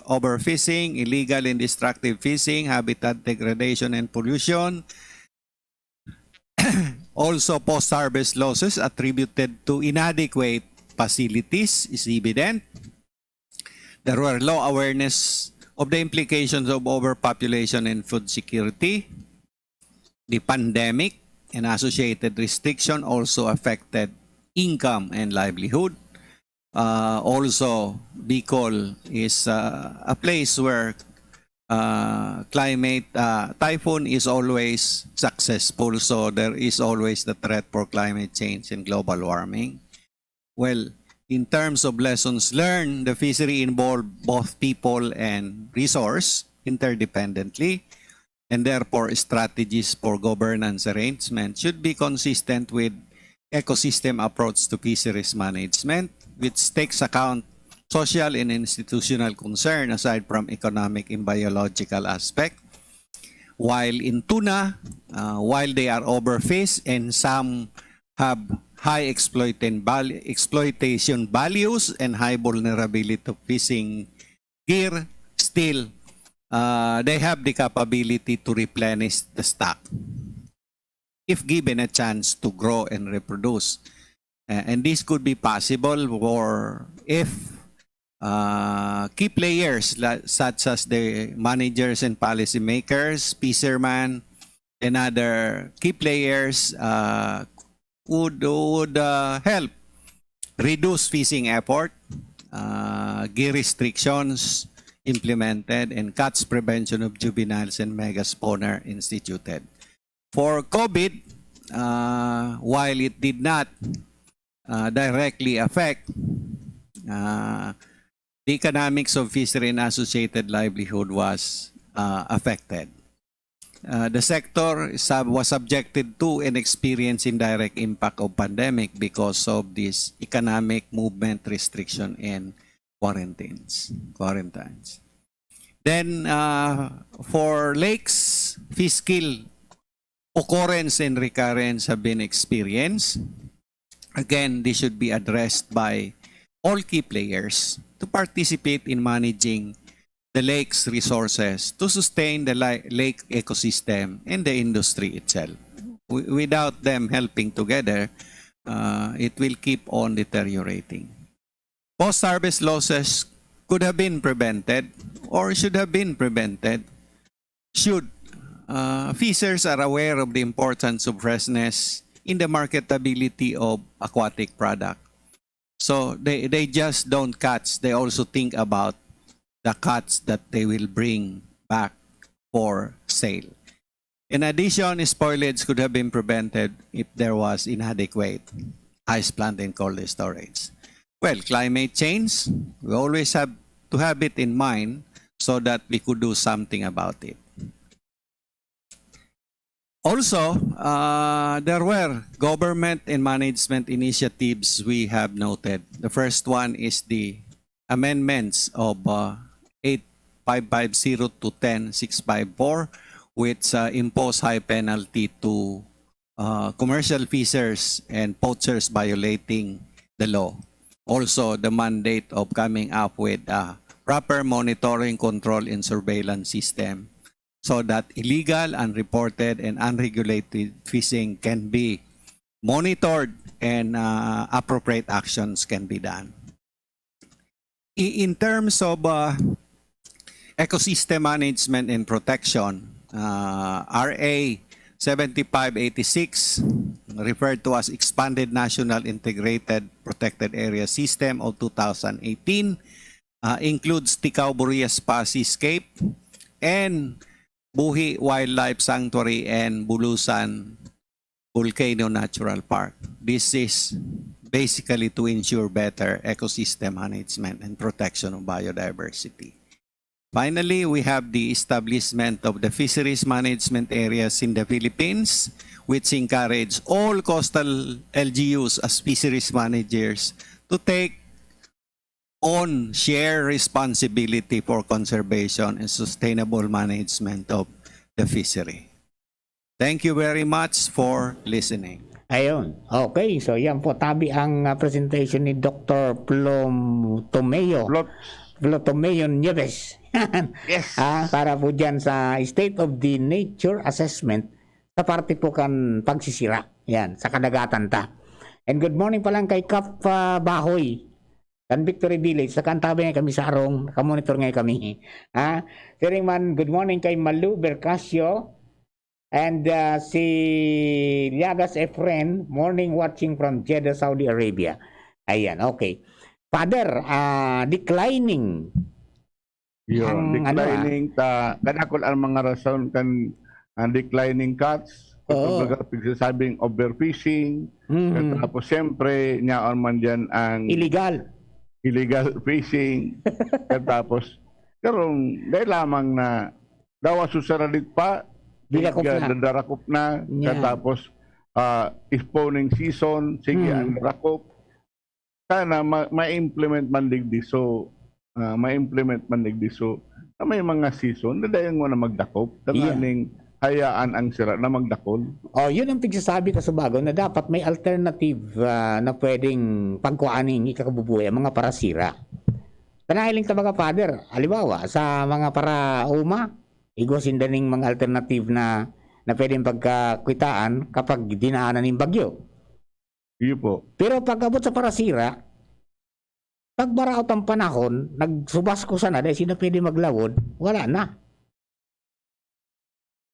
overfishing, illegal and destructive fishing, habitat degradation and pollution. Also, post-harvest losses attributed to inadequate facilities is evident. There were low awareness of the implications of overpopulation and food security. The pandemic and associated restriction also affected income and livelihood. Uh, also, Bicol is uh, a place where uh, climate uh, typhoon is always successful, so there is always the threat for climate change and global warming. Well, in terms of lessons learned, the fishery involved both people and resource interdependently, and therefore strategies for governance arrangement should be consistent with ecosystem approach to fisheries management, which takes account social and institutional concern aside from economic and biological aspect. While in tuna, uh, while they are overfished and some have high exploitation val- exploitation values and high vulnerability to fishing gear, still uh, they have the capability to replenish the stock if given a chance to grow and reproduce. Uh, and this could be possible for if uh, key players la- such as the managers and policymakers, fishermen, and other key players uh, would would uh, help reduce fishing effort, uh, gear restrictions implemented, and catch prevention of juveniles and mega spawner instituted. For COVID, uh, while it did not uh, directly affect, uh, the economics of fishery and associated livelihood was uh, affected. Uh, the sector sub- was subjected to and experienced indirect impact of pandemic because of this economic movement restriction and quarantines. Quarantines. Then uh, for lakes, fish kill occurrence and recurrence have been experienced. Again, this should be addressed by all key players to participate in managing the lake's resources to sustain the li- lake ecosystem and the industry itself. W- without them helping together, uh, it will keep on deteriorating. Post-harvest losses could have been prevented or should have been prevented should uh, fishers are aware of the importance of freshness in the marketability of aquatic product. So they, they just don't catch, they also think about the catch that they will bring back for sale. In addition, spoilage could have been prevented if there was inadequate ice plant and cold storage. Well, climate change, we always have to have it in mind so that we could do something about it. Also, uh, there were government and management initiatives we have noted. The first one is the amendments of uh, eight five five zero to ten six five four, which uh, impose high penalty to uh, commercial fishers and poachers violating the law. Also, the mandate of coming up with a proper monitoring, control, and surveillance system so that illegal, unreported, and unregulated fishing can be monitored and uh, appropriate actions can be done. I- In terms of uh, ecosystem management and protection, uh, R A seventy-five eighty-six, referred to as Expanded National Integrated Protected Area System of two thousand eighteen, uh, includes Ticao Buria Spa Seascape and Buhi Wildlife Sanctuary and Bulusan Volcano Natural Park. This is basically to ensure better ecosystem management and protection of biodiversity. Finally, we have the establishment of the fisheries management areas in the Philippines, which encourage all coastal L G Us as fisheries managers to take on share responsibility for conservation and sustainable management of the fishery. Thank you very much for listening. Ayun. Okay, so yan po. Tabi ang ah, presentation ni Doktor Plom Tomeo. Plot. Plotomeo Nieves. Yes. Ah, para po dyan sa State of the Nature Assessment sa parte po kan pagsisira. Yan, sa kadagatan ta. And good morning pa lang kay Kap ah, Bahoy. Kan Victory Village, sa kantabi nga kami sa Arong, nakamonitor nga kami. Ha? Siring man, good morning kay Malu Bercasio and ah, si Liagas Efren, morning watching from Jeddah, Saudi Arabia. Ayan, okay. Father, ah, declining. Yun, Ang ano, declining ta, kadakol ang mga rason kan ang declining catch. Oo. Kumbaga, pagsasabing overfishing. Mhm. Tapos, siyempre, niyaon man dyan ang Illegal. illegal fishing. Tapos, karong, dahil lamang na dawa susaradit pa, Dilakop na. Dadarakop na. Yeah. Tapos, ah, spawning season, sige, Hmm. ang darakop. Sana ma- ma-implement man digdi. So, ah, ma-implement man digdi. So, na may mga season, na dayon mo na magdakop. Yeah. Tanganing hayaan ang sira na magdakol. Oh, yun ang pigsasabi ta sa bago na dapat may alternative ah, na pwedeng pagkuaning ikakabubuhay ang mga parasira. Tanahiling ta mga father, halimbawa, sa mga parauma, igwa sinda ning mga alternative na na pwedeng pagkakwitaan kapag dinaanan ng bagyo. Iyo po. Pero pag abot sa parasira, pag maraot ang panahon, nagsubasko sana dahil sila pwede maglawod, wala na.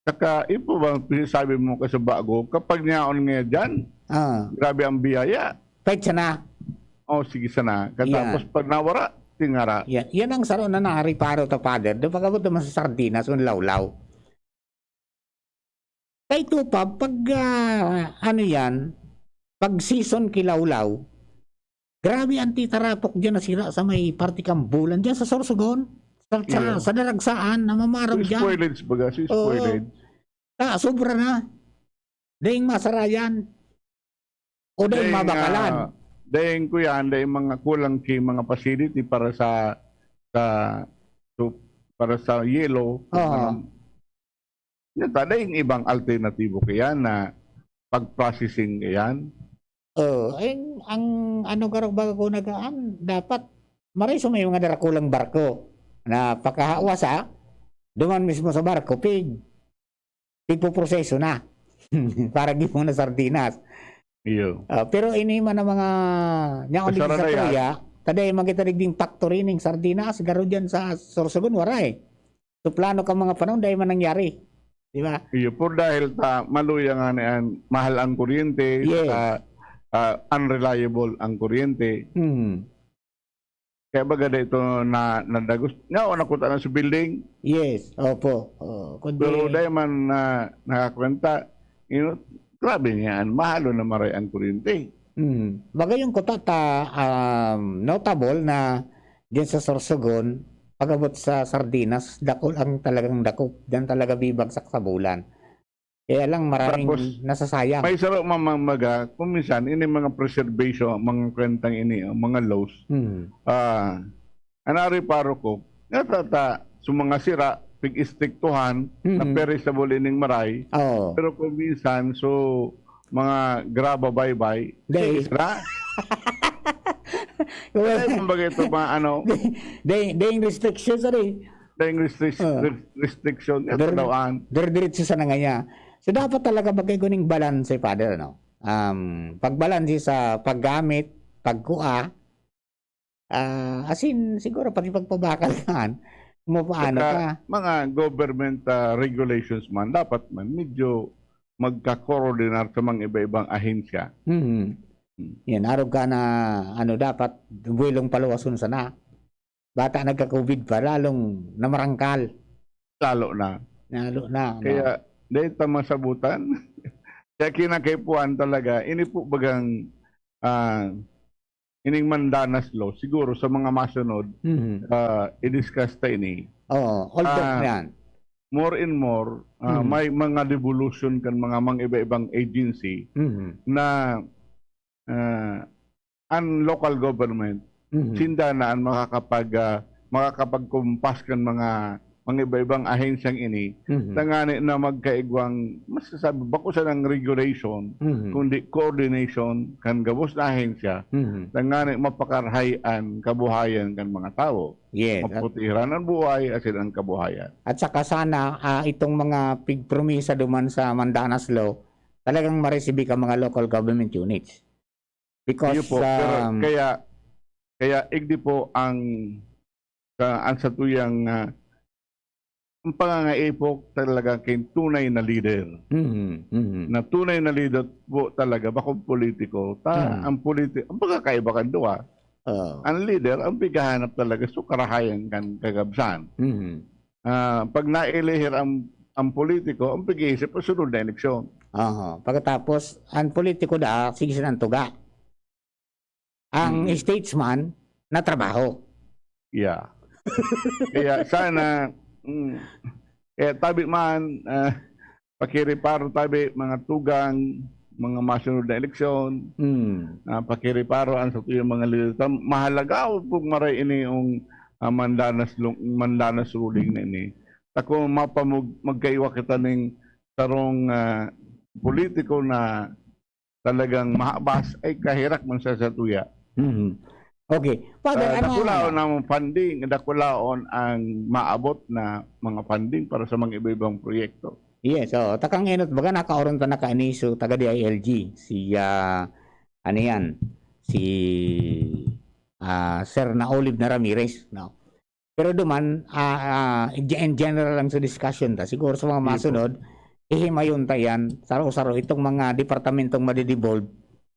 Saka, ipo ba ang sinasabi mo ka sa bago? Kapag niyaon nga dyan, Ah, grabe ang biyaya. pwede sana. O, sige sana. Katapos pag nawara, tingara. Yan, yan ang saro na nariparo ta, Father. Doon pag-abot naman sa sardinas, ang lawlaw. Kay Tupa, pag ah, ano yan, pag season kilawlaw, grabe ang titarapok dyan na sira sa may parte Kambulan, dyan sa Sorsogon, sa, sa, Yeah. sa Daragsaan, na mamaram dyan. Spoilage baga, si Oo. spoilage. Ah, sobra na. Daing masarayan. O daing mabakalan. Ah, daing ko yan, daing mga kulang ki mga facility para sa sa so, para sa yellow. Oo. Yan, ta, daing ibang alternatibo kaya na pag-processing yan. Oh, ay, ang ano garog baga ko nagaan, dapat maray sa may mga darakulang barko na pagkahawa sa duman mismo sa barko, pig pigpoproseso na para gihon na sardinas. Iyo. Ah, pero ini man ang mga nyaon dito Kasara sa na yan. Tuya, taday magkita digding factory ning sardinas, garo dyan sa Sorsogon, waray. So plano ka mga panahon, dahil man nangyari. Di ba? Iyo po, dahil ta maluya nga na yan, mahal ang kuryente, Yes. ah, ah, unreliable ang kuryente. Hmm. Kaya baga dai ito na, nadagos. Nga, wala ko tanan sa building. Yes, opo. Oh, kundi Pero dai man na nakakwenta, you know, grabe niyan, mahal na maray ang kuryente. Mm. Baga yung kuta ta, um, notable na diyan sa Sorsogon, pag-abot sa Sardinas, dakul ang talagang dakop. Diyan talaga bibagsak sa bulan. Kaya lang maraming Tapos, nasasayang. May saro mamang maga, kung minsan, ini mga preservation, mga kwentang ini, ang mga laws, Mm. ah, anari paro ko, natata, sa mga sira, pig-istriktuhan, Mm. na perishable ining maray, Oo. pero kung minsan, so, mga graba baybay, Dai. sira. Well, Kaya kumbaga ito, mga ano, Dai, dai, dai restrictions, ano eh. Dai restric-, Ah. re-, restriction, Dire-, ito daw an. dire-diretso sa nangaya. So, dapat talaga magkaigo ning balanse, Father, no? Um, pagbalanse sa paggamit, pagkua, ah, as in, siguro pati pagpabakal kan, kung paano Saka, ka. mga government, ah, regulations man, dapat man medyo magka-coordinar sa mga iba-ibang ahensya. Mhm. Hmm. Yan, arog ka na, ano, dapat buwelong paluwason sana. Bata nagka-COVID pa, lalong namarangkal. Lalo na. Lalo na, no? Kaya, dahil ta masabutan, kaya kinakaipuhan talaga, ini po bagang, ah, ining Mandanas Law, siguro sa mga masunod, Mhm. ah, i-discuss ta ini. Oo, although Ah, yan. more and more, ah, Mhm. may mga devolution kan mga, mga iba-ibang agency Mhm. na, ah, an local government, Mhm. sinda na an makakapag-, ah, makakapagkumpas kan mga, mga iba-ibang ahensyang ini, Mhm. tangani na magkaigwang, masasabi, bako sanang regulation, Mhm. kundi coordination kan gabos na ahensya, Mhm. tangani mapakarahay an kabuhayan kan mga tawo. Yes, at Maputiran an buhay, asin an kabuhayan. At saka sana, ah, itong mga pigpromisa duman sa Mandanas Law, talagang maresibi ka mga local government units. Because, Iyo po, pero um, kaya, kaya igdi po ang, sa, ang satuyang, ah, ang pangangaipo talaga kay tunay na leader. Mhm, mhm. Na tunay na leader po talaga, bakong politiko. Ta, Mhm. ang politi-, ang pagkakaiba kan duwa, Oo. ang leader, ang pighahanap talaga sa karahayan kan kagabsan. Mhm. Ah, pag nailihir ang, ang politiko, ang pag-iisip ang sunod na eleksyon. Aha. Pagkatapos, ang politiko da, sige siya ng tuga. Ang Mm. statesman, na trabaho. Yeah. Kaya sana, mm, kaya tabi man, ah, pakiriparo tabi, mga tugang, mga masunod na eleksyon, Mm. ah, pakiriparo ang satuyang mga leader. Tam-, mahalaga po maray ini yung, ah, Mandanas lung-, Mandanas ruling na ini. Ta kung mapamug-, magkaiwa kita ning sarong, ah, politiko na talagang mahabas, ay kaherak man sa satuya. Mhm. Okay. Father, Ah, ano dakulaon ang funding, dakulaon ang maabot na mga funding para sa mga iba-ibang proyekto. Yes, oo. Takang enot, baga nakaoron ta na kaini, so, taga D I L G, si, ah, ano yan, si, ah, Sir Naolib na Ramirez, no? Pero duman, ah, ah, in ge-, in general lang sa discussion ta. Siguro sa mga Sige po. masunod, hihimayon ta yan, saro-saro itong mga departamentong madidevolve.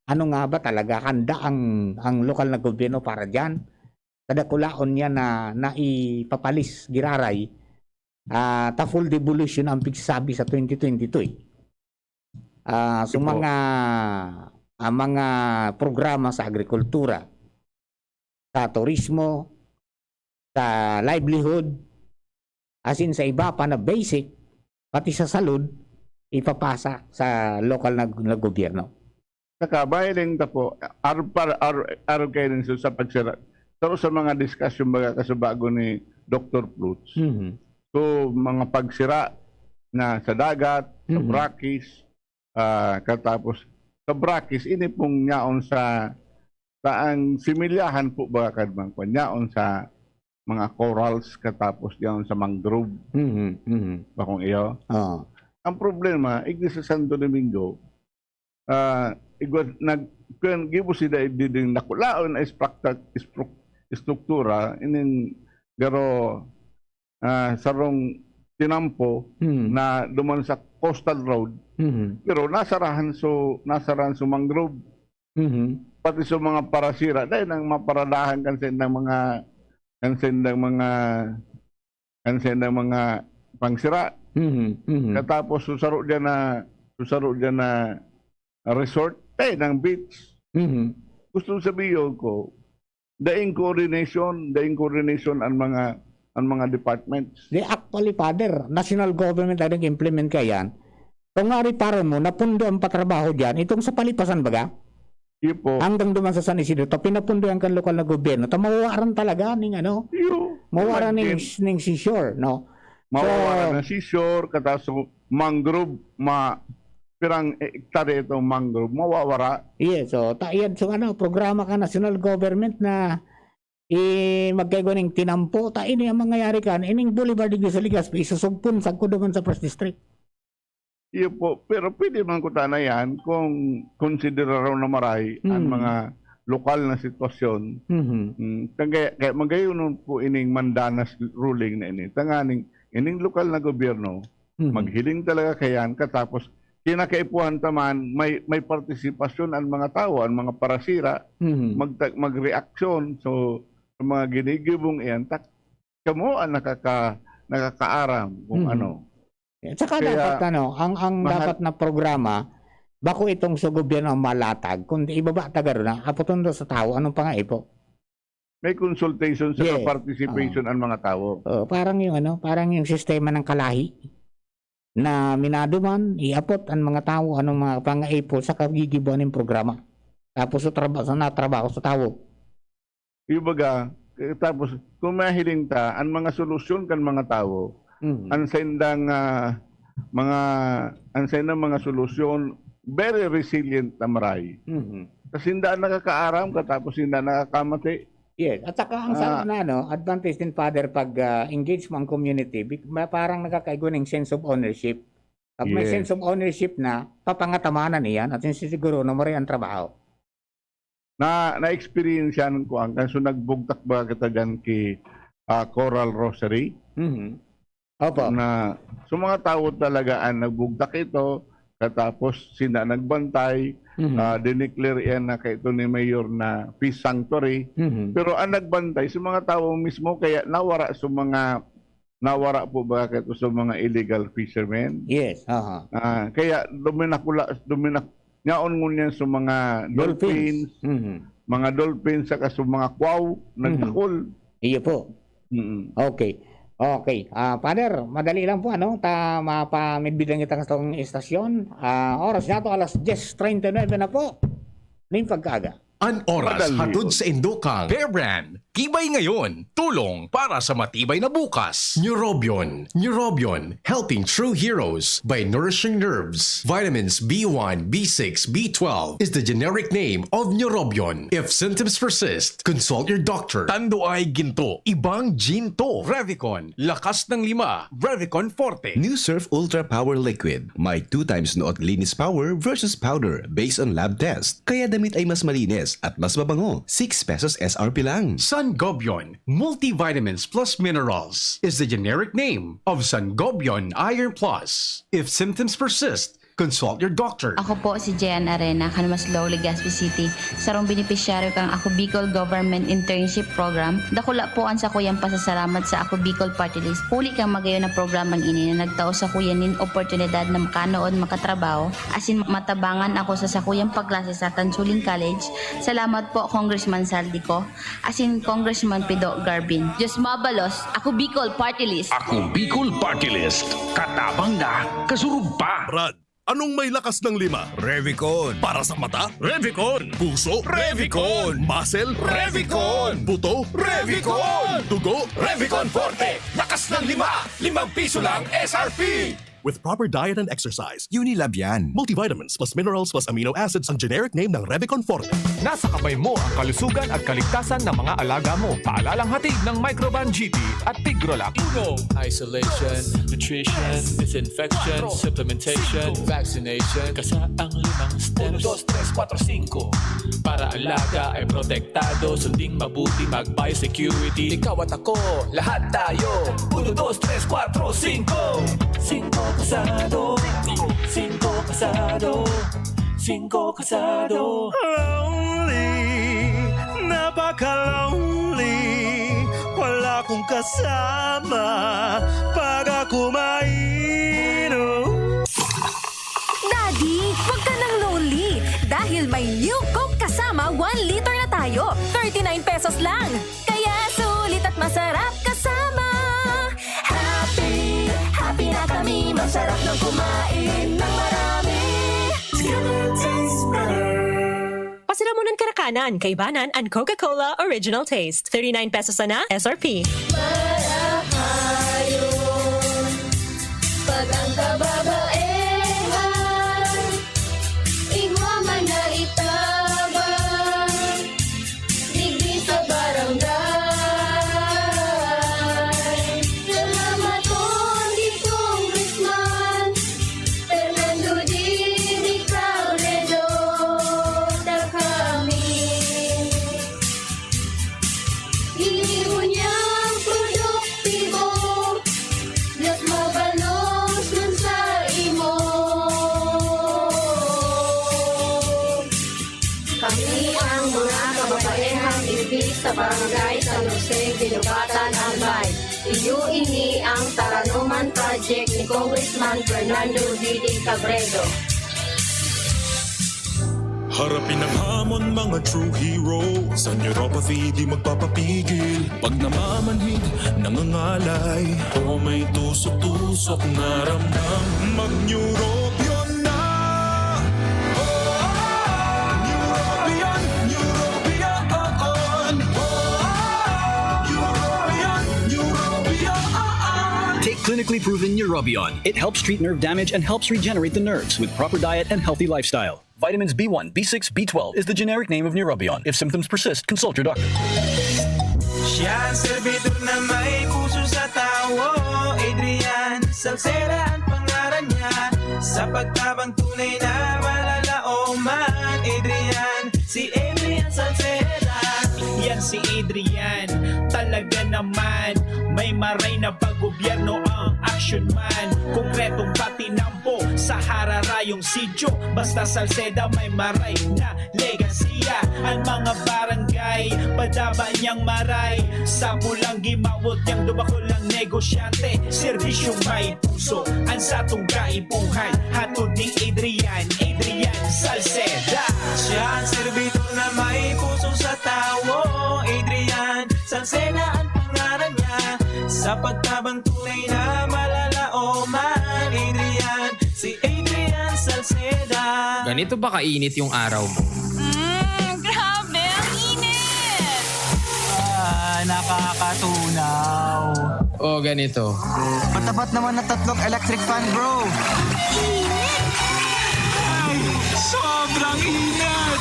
Ano nga ba talaga handa ang, ang lokal na gobyerno para diyan? Kadakulaon niya na naipapalis, giraray, ah, ta full devolution ang pigsasabi sa twenty twenty-two, eh. Ah, so Sige po. mga, ang mga programa sa agrikultura, sa turismo, sa livelihood, as in sa iba pa na basic, pati sa salud, ipapasa sa lokal na, na gobyerno. Saka, bahiling ta po, ar-, par-, ar-, arog kayo rin sa, sa pagsira. Pero sa mga discussion, baga kasubago ni Doktor Plutz, Mhm. so, mga pagsira na sa dagat, sa Mhm. Brackies, ah, katapos sa Brackies, ini pong yaon sa, sa ang similyahan po, baga kan mga kwan, yaon sa mga corals, katapos yaon sa mangrove, Mhm, mhm. bakong iyo. Oo. Ang problema, igdi sa Santo Domingo, ah, igwa, nag-, kun gibo sila igdi ding dakulaon na isprakta-, istruk-, istruktura, inin garo, ah, sarong tinampo Hmm. na duman sa coastal road, Mhm. pero nasarahan so, nasarahan so mangrove. Mhm. Pati sa mga parasira, dahil nang maparadahan kan sa indang mga, kan sa indang mga, kan sa indang mga pangsira. Mhm, mhm. Katapos, susaro dyan na, susaro dyan na resort, eh, ng beach. Mhm. Gusto sabihin ko, daing coordination, daing coordination ang mga, ang mga departments. Di, actually, Father, national government ang nag-implement kaya yan. Kung nga reparo mo, napundo ang patrabaho dyan, itong sa palipasan baga, Iyo po. Hanggang duman sa San Isidro, ta pinapundo yan kan lokal na gobyerno, ta mawawaran talaga ning ano, Iyo. Mawawaran ning, Imagine. Ning seashore, no? Mawawaran So, ng seashore, kataso mangrove, ma-, pirang hektarya itong mangrove, mawawara. Yes, so, ta, yan, so ano, programa ka national government na i-, magkaigwa ning tinampo, ta ini ang mangyayari kan, ining Boulevard de Legazpi, isusugpon sagkod duman sa First District. Iyo po, pero pwede man kutana yan kung konsideraron na maray ang Hmm. mga lokal na sitwasyon. Mhm. Mm, kaya, kaya magayon po ining mandanas ruling na ini. Tanganing, ining lokal na gobyerno, Mhm. maghiling talaga kayan, katapos kinakaipuhan ta man, may, may partisipasyon ang mga tao, ang mga parasira, Mhm. magta-, magreaksyon. So, sa mga ginigibong iyan, tak-, kamo ang nakaka-, nakakaaram kung Mhm. ano. At saka Kaya, dapat, ano, ang, ang mahal- dapat na programa, bako itong sa gobyerno ang malatag, kundi ibaba ta garo na, apoton daw sa tawo, anong pangaipo? May consultation sa Yes. participation Ah. ang mga tawo. Oh, parang yung, ano, parang yung sistema ng kalahi na minaduman, iapot ang mga tawo, anong mga pangaipo sa kagigibuan ng programa. Tapos sa traba-, sa natrabaho sa tawo. Yung baga, eh, tapos, kung mahiling ta, ang mga solusyon kan mga tawo, Mhm. ang saindang, ah, mga, ang saindang mga solusyon, very resilient na maray. Mhm. Kasi hindi nakakaaram, katapos hindi nakakamati. Yes, at saka ang sa Ah. na, ano, advantage din, Father, pag, ah, engage mo ang community, big-, ma-, parang nakakaigwa ng sense of ownership. Pag may Yes. sense of ownership na, papangatamanan iyan at sinisiguro na maray ang trabaho. Na, na-experience yan ko ang, kaso nagbugtak ba kita dyan ki, ah, Coral Rosary? Mhm. Opo. Na, so mga tao talaga ang nagbugtak ito, katapos sina nagbantay, Mhm. ah, dineclare yan na kaito ni Mayor na peace sanctuary. Mhm. Pero ang nagbantay, sa mga tao mismo, kaya nawara sa mga, nawara po ba kaito sa mga illegal fishermen? Yes, aha. Ah, kaya duminakula, duminak-, Yaon ngunyan sa mga Dolphins. dolphins, Mhm. mga dolphins, saka sa mga kwaw, Mhm. nagdakol. Iyo po. Mm. Okay. Okay. Ah, Father, madali lang po, ano? Ta, mapamidbid lang kita sa tong istasyon. Ah, oras niya to, alas diyes treinta y nuebe na po. Ning pagkaaga. An oras Madali hatod yun. Sa Indokang Bear Brand. Tibay ngayon, tulong para sa matibay na bukas. Neurobion. Neurobion, helping true heroes by nourishing nerves. Vitamins B one, B six, B twelve is the generic name of Neurobion. If symptoms persist, consult your doctor. Tando ay ginto, ibang ginto. Revicon, lakas ng lima. Revicon Forte. New Surf Ultra Power Liquid. May two times nood linis power versus powder based on lab test. Kaya damit ay mas malinis at mas mabango. Six pesos S R P lang. Sangobion Multivitamins Plus Minerals is the generic name of Sangobion Iron Plus. If symptoms persist, consult your doctor. Ako po si Jean Arena, kan Maslog, Legazpi City. Sarong benepisyaryo kan Ako Bicol Government Internship Program. Dakula po an sakuyang pasasalamat sa Ako Bicol Party List. Huli kan magayon na programang ini na nagtao sakuya nin oportunidad na makanood, makatrabaho, asin matabangan ako sa sakuyang pagklase sa Tansuling College. Salamat po, Congressman Zaldy Co, asin Congressman Pido Garbin. Diyos mabalos, Ako Bicol Party List. Ako Bicol Party List. Katabang na, kasurog pa. Brad, anong may lakas ng lima? Revicon. Para sa mata? Revicon. Puso? Revicon. Muscle? Revicon. Buto? Revicon. Dugo? Revicon Forte. Lakas ng lima. Limang piso lang S R P. With proper diet and exercise. Unilab yan. Multivitamins plus minerals plus amino acids ang generic name ng Revicon Forte. Nasa kamay mo ang kalusugan at kaligtasan ng mga alaga mo. Paalalang hatid ng Microban G P at Tigrolac. Uno, isolation, nutrition, disinfection, supplementation, vaccination, kasa ang limang steps. Uno, dos, tres, kuwatro, singko. Para alaga ay protektado, sunding mabuti, mag-biosecurity. Ikaw at ako, lahat tayo. Uno, dos, tres, kuwatro, singko. Singko kasado. Singko kasado. Pingko Kasado. Lonely, napaka-lonely. Wala kong kasama pag ako mainom. Daddy, wag ka nang lonely dahil may New Coke Kasama one liter na tayo. Thirty-nine pesos lang. Kaya sulit at masarap kasama. Happy, happy na kami. Masarap nang kumain ng marami. Together tastes better. Pasiramunan karakanan, kaibanan an Coca-Cola Original Taste. Thirty-nine pesos sana, S R P. Marahayon, pag ang kababaehan, igwa man na itabang, digdi sa barangay. Salamat, Congressman Fernando Didi Cabredo, sa kami. Ginibo niyang produktibo, mas mabalos man sa imo. Kami ang mga kababaehang digdi sa Barangay San Jose, Guinobatan, Albay. Iyo ini ang Taranoman Project ni Congressman Fernando Didi Cabredo. Harapin ang hamon, mga true hero. Sa neuropathy, di magpapapigil. Pag namamanhid, nangangalay, o may tusok-tusok na ramdam, mag-Neurobion na! Neurobion, Neurobion, Neurobion, Neurobion. Take clinically proven Neurobion. It helps treat nerve damage and helps regenerate the nerves with proper diet and healthy lifestyle. Vitamins B one, B six, B twelve is the generic name of Neurobion. If symptoms persist, consult your doctor. Siya ang servidor na may puso sa tawo, Adrian Salceda ang pangaran niya. Sa pagtabang tunay na malalaoman, Adrian, si Adrian Salceda. Yan si Adrian, talaga naman, may maray na paggobyerno ang action man. Konkretong patinampo sa hararayong sityo, basta Salceda may maray na legasiya. Ang mga barangay, padaba niyang maray. Sa pulang gimawot niyang dumakol ang negosyante, serbisyong may puso ang satong kaipuhan. Hatod ni Adrian, Adrian Salceda. Siya ang servidor na may puso sa tawo, Adrian Salceda ang pangaran niya. Sa pagtabang tunay na malalaoman, Adrian, si Adrian Salceda. Ganito ba kainit yung araw mo? Mm, grabe, ang init! Ah, nakakatunaw. O, ganito. Patapat naman na tatlong electric fan, bro. Ay, sobrang init!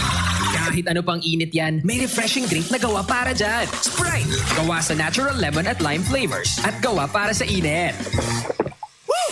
Kahit ano pang init yan, may refreshing drink na gawa para dyan. Sprite! Gawa sa natural lemon at lime flavors at gawa para sa init. Woo!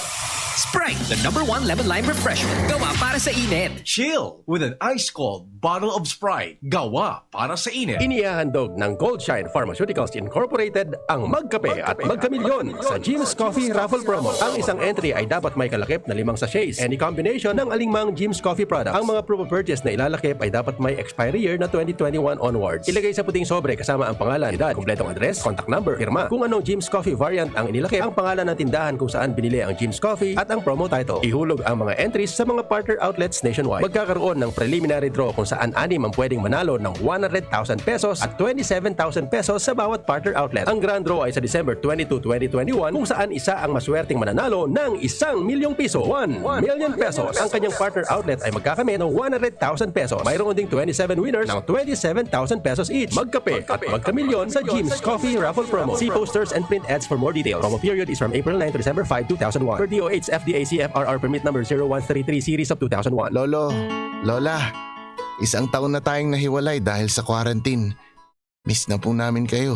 Sprite, the number one lemon lime refreshment. Gawa para sa init. Chill with an ice cold bottle of Sprite. Gawa para sa init. Inihahandog ng Goldshine Pharmaceuticals Incorporated ang Magkape at Magkamilyon sa Jim's Coffee Raffle Promo. Ang isang entry ay dapat may kalakip na limang sachets. Any combination ng alingmang Jim's Coffee product. Ang mga proof of purchase na ilalakip ay dapat may expiry year na twenty twenty-one onwards. Ilagay sa puting sobre kasama ang pangalan, edad, kumpletong address, contact number, pirma. Kung anong Jim's Coffee variant ang inilakip, ang pangalan ng tindahan kung saan binili ang Jim's Coffee at ang promo title. Ihulog ang mga entries sa mga partner outlets nationwide. Magkakaroon ng preliminary draw kung saan anim ang pwedeng manalo ng one hundred thousand pesos at twenty-seven thousand pesos sa bawat partner outlet. Ang grand draw ay sa December twenty-two, twenty twenty-one, kung saan isa ang maswerteng mananalo ng isang milyong piso, one million pesos. Ang kanyang partner outlet ay magkakamit ng one hundred thousand pesos. Mayroon ding twenty-seven winners ng twenty-seven thousand pesos each. Magkape at magkamilyon sa Jim's Coffee Raffle Promo. See posters and print ads for more details. Promo period is from April nine to December five, two thousand one. Per D O H F D A C F R R Permit Number zero one three three Series of two thousand one. Lolo, Lola, isang taon na tayong nahiwalay dahil sa quarantine. Miss na po namin kayo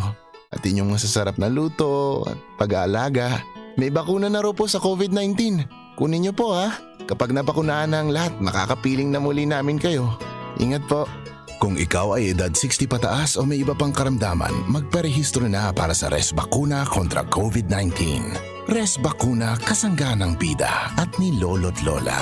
at inyong masasarap na luto at pag-aalaga. May bakuna na raw po sa COVID nineteen. Kunin niyo po, ha. Kapag nabakunahan na ang lahat, makakapiling na muli namin kayo. Ingat po. Kung ikaw ay edad sixty pataas o may iba pang karamdaman, magparehistro na para sa Res Bakuna kontra COVID nineteen. Res Bakuna, kasangga ng bida at ni Lolo't Lola.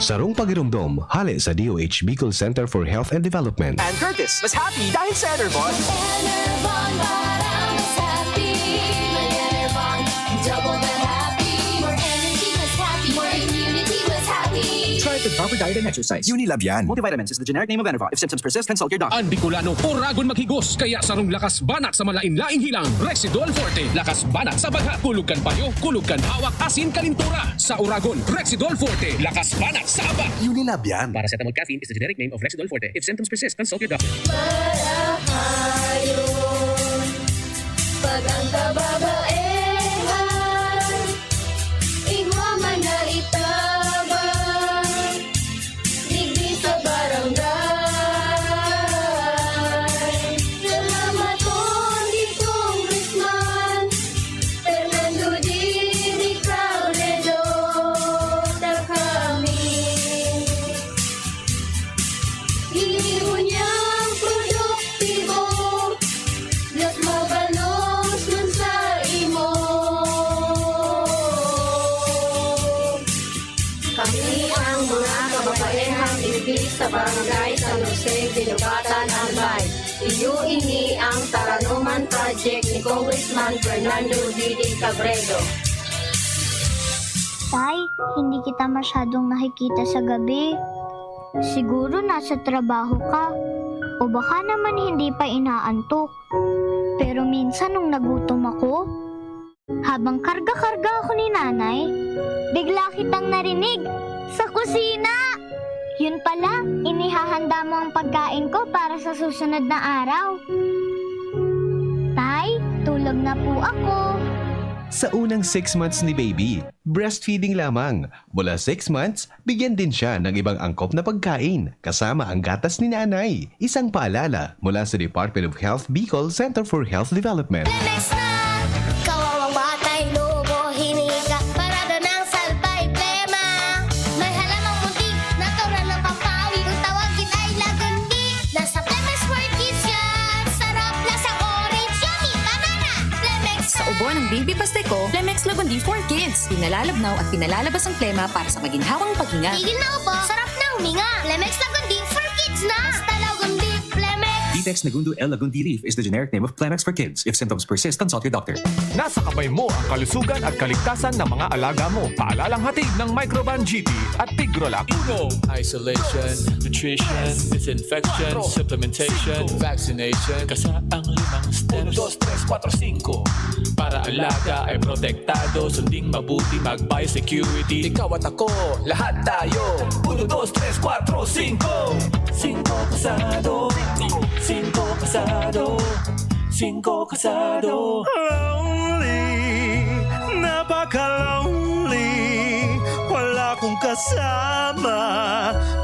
Sarong pagiromdom, hale sa D O H Bicol Center for Health and Development. And Curtis, mas happy dahil sa Enervon. Enervon para mas happy. May Enervon, double the happy. More energy, mas happy. More immunity, mas happy. Try the proper diet and exercise. Unilab yan. Multivitamins is the generic name of Enervon. If symptoms persist, consult your doctor. An Bicolano, oragon maghigos, kaya sarong lakas banat sa malain-laing hilang, Rexidol Forte. Lakas banat sa baghat, kulog kan payo, kulog kan hawak, asin kalintura. Sa oragon, Rexidol Forte. Lakas banat sa aba. Unilab yan. Paracetamol caffeine is the generic name of Rexidol Forte. If symptoms persist, consult your doctor. Marahayon pag ang kababaehan igwa man na itabang digdi sa barangay. Salamat, Congressman Fernando Didi Cabredo, na kami Ini unyang produktibo, mas mabalos man sa imo. Kami ang mga kababaehang igdi sa Barangay San Jose, Guinobatan, Albay. Iyo ini ang Taranoman Project ni Congressman Fernando Didi Cabredo. Tay, hindi kita masyadong nakikita sa gabi. Siguro nasa trabaho ka. O baka naman hindi pa inaantok. Pero minsan nung nagutom ako, habang karga-karga ako ni nanay, bigla kitang narinig sa kusina! Yun pala, inihahanda mo ang pagkain ko para sa susunod na araw. Tay, tulog na po ako. Sa unang six months ni baby, breastfeeding lamang. Mula six months, bigyan din siya ng ibang angkop na pagkain, kasama ang gatas ni nanay. Isang paalala mula sa Department of Health Bicol Center for Health Development. Lemex na! Kawawang batay, lobo, hinika, parada ng salbay, plema. May halamang munti, natural ng pampawi. Ang tawagin ay lagundi. Nasa Plemex for Kids yan! Sarap, lasang orange, yummy, banana! Lemex Sa ubo ng baby paste ko, Plemex Lagundi for Kids. Pinalalabnaw at pinalalabas ang plema para sa maginhawang paghinga. Tigil na ubo, sarap na huminga. Plemex Lagundi for Kids na! Basta Lagundi, Plemex! Ditex Negundo L Lagundi Leaf is the generic name of Plemex for Kids. If symptoms persist, consult your doctor. Nasa kamay mo ang kalusugan at kaligtasan ng mga alaga mo. Paalalang hatid ng Microban G T at Tigrolac. Uno, isolation, nutrition, disinfection, supplementation, vaccination. Kasa ang limang steps. Uno, dos, tres, kuwatro, singko. Para alaga ay protektado, sunding mabuti, mag-biosecurity. Ikaw at ako, lahat tayo. Uno, dos, tres, kuwatro, singko. Singko kasado. Singko kasado. Singko kasado. Lonely, napaka-lonely. Wala kong kasama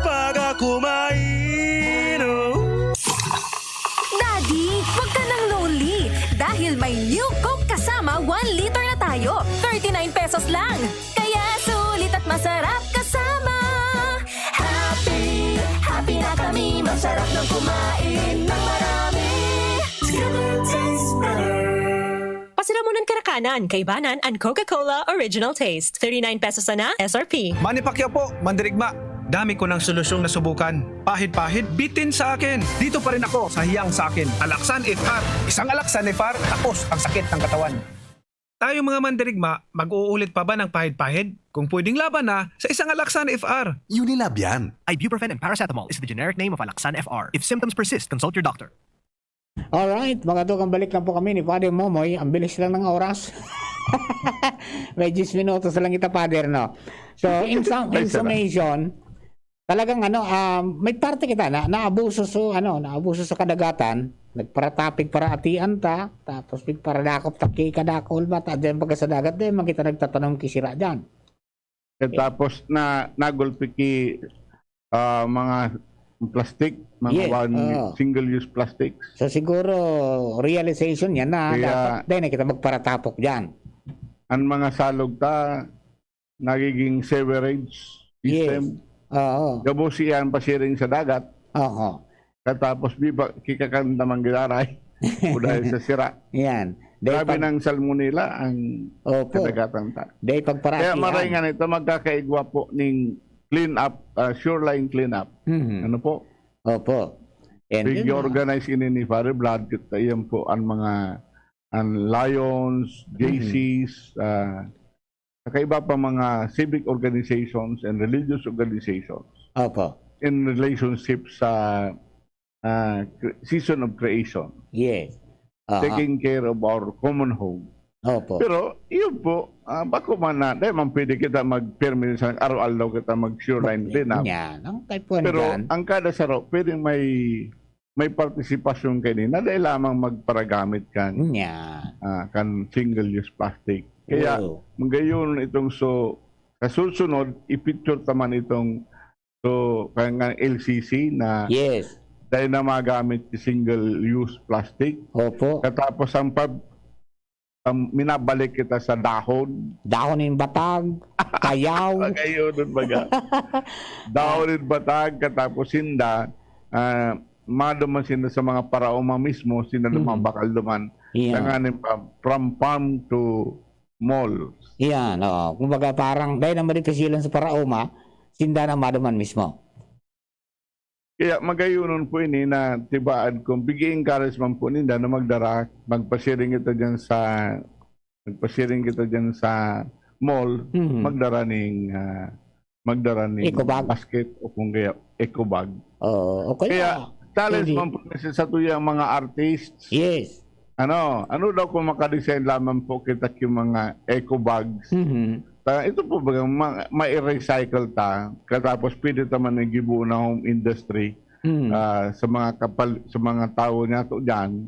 pag ako mainom. Daddy, wag ka nang lonely dahil may New Coke Kasama one liter na tayo. Thirty-nine pesos lang. Kaya sulit at masarap kasama. Happy, happy na kami. Masarap nang kumain ng marami. Together tastes better. Pasiramunan Karakanan, Kaibanan and Coca-Cola Original Taste. Thirty-nine pesos sana, S R P. Manny Pacquiao po, mandirigma. Dami ko ng solusyong nasubukan. Pahid-pahid, bitin sa akin. Dito pa rin ako sa hiyang sa akin. Alaksan F R. Isang Alaksan F R, tapos ang sakit ng katawan. Tayong mga mandirigma, mag-uulit pa ba ng pahid-pahid? Kung pwedeng laban na, sa isang Alaksan F R. Unilab yan. Ibuprofen and paracetamol is the generic name of Alaxan F R. If symptoms persist, consult your doctor. Alright, mga tukang, balik lang po kami ni Father Momoy. Ang bilis lang ng oras. May diyes minutos lang kita, Father, no? So, in, sum- in summation, talagang ano, um, may parte kita na naabuso sa, ano, naabuso sa kadagatan, nagparatapig paraatian ta, tapos pigparadakop ta ki kadakol ba, ta diyan baga sa dagat, diyan man kita nagtatanom ki sira diyan. Tapos na nagulpi ki ah, mga plastic, mga Yes, one oo. single-use plastics. So siguro realization niya na Kaya- dapat din na kita magparatapok diyan. Ang mga salog ta nagiging sewerage Yes. system. Oo. Gabos iyan pasiring sa dagat. Oo. Katapos di ba kikakanda man giraray o dahil sa sira. Yan. Grabe pag- ng salmonella ang Opo. kadagatan ta. Dahil pagparatihan. Kaya maray nga nito, magkakaigwa po ning clean up, ah, shoreline clean up. Mhm. Ano po? Opo. And yun, ah, Pig-organize ini ni Father Vlad, kita yan po ang mga, ang Lions, Mhm. J Cs, ah, saka iba pa mga civic organizations and religious organizations Opo. in relationship sa, ah, cre-, season of creation. Yes. Aha. Taking care of our common home. Opo. Pero, yun po, ah, bako man na, dahil man pwede kita magpirmi sa araw-araw kita mag-shoreline clean up. Yan, ang type one Pero, dyan. ang kada saro, pwedeng may, may partisipasyon kaini na dahil lamang magparagamit kan, Yan. ah, kan single-use plastic. Kaya, Oo. magayon itong so, sa susunod, i-feature ta man itong, so, kaya nga L C C na Yes. dahil na magamit yung single-use plastic. Opo. Katapos ang pag-, ang minabalik kita sa dahon. Dahon nin batag, kayaw. Magayon baga. Dahon nin batag, katapos sinda, ah, maduman sinda sa mga paraoma mismo, sinda Mm. duman bakal duman. Yeah. Tanganing pa, from farm to mall. Iyan, oo. Kumbaga, parang dahil na madipisilan sa paraoma, sinda na maduman mismo. Kaya magayonon po ini na tibaad kung pigi-encourage man po ninda na magdara, magpasiring kita diyan sa, magpasiring kita diyan sa mall, Mhm. magdara ning, ah, magdara ning Eco bag. basket o kung kaya eco bag. Oo, o kaya Kaya challenge pwede. man po kasi sa tuyang mga artists. Yes. Ano, ano daw kung makadesign lamang po kita yung mga eco bags? Mhm. Ta-, ito po baga ma-, ma-recycle ta, katapos pwede ta man igibo na home industry, Mm. ah, sa mga kapal-, sa mga tawo niya to diyan,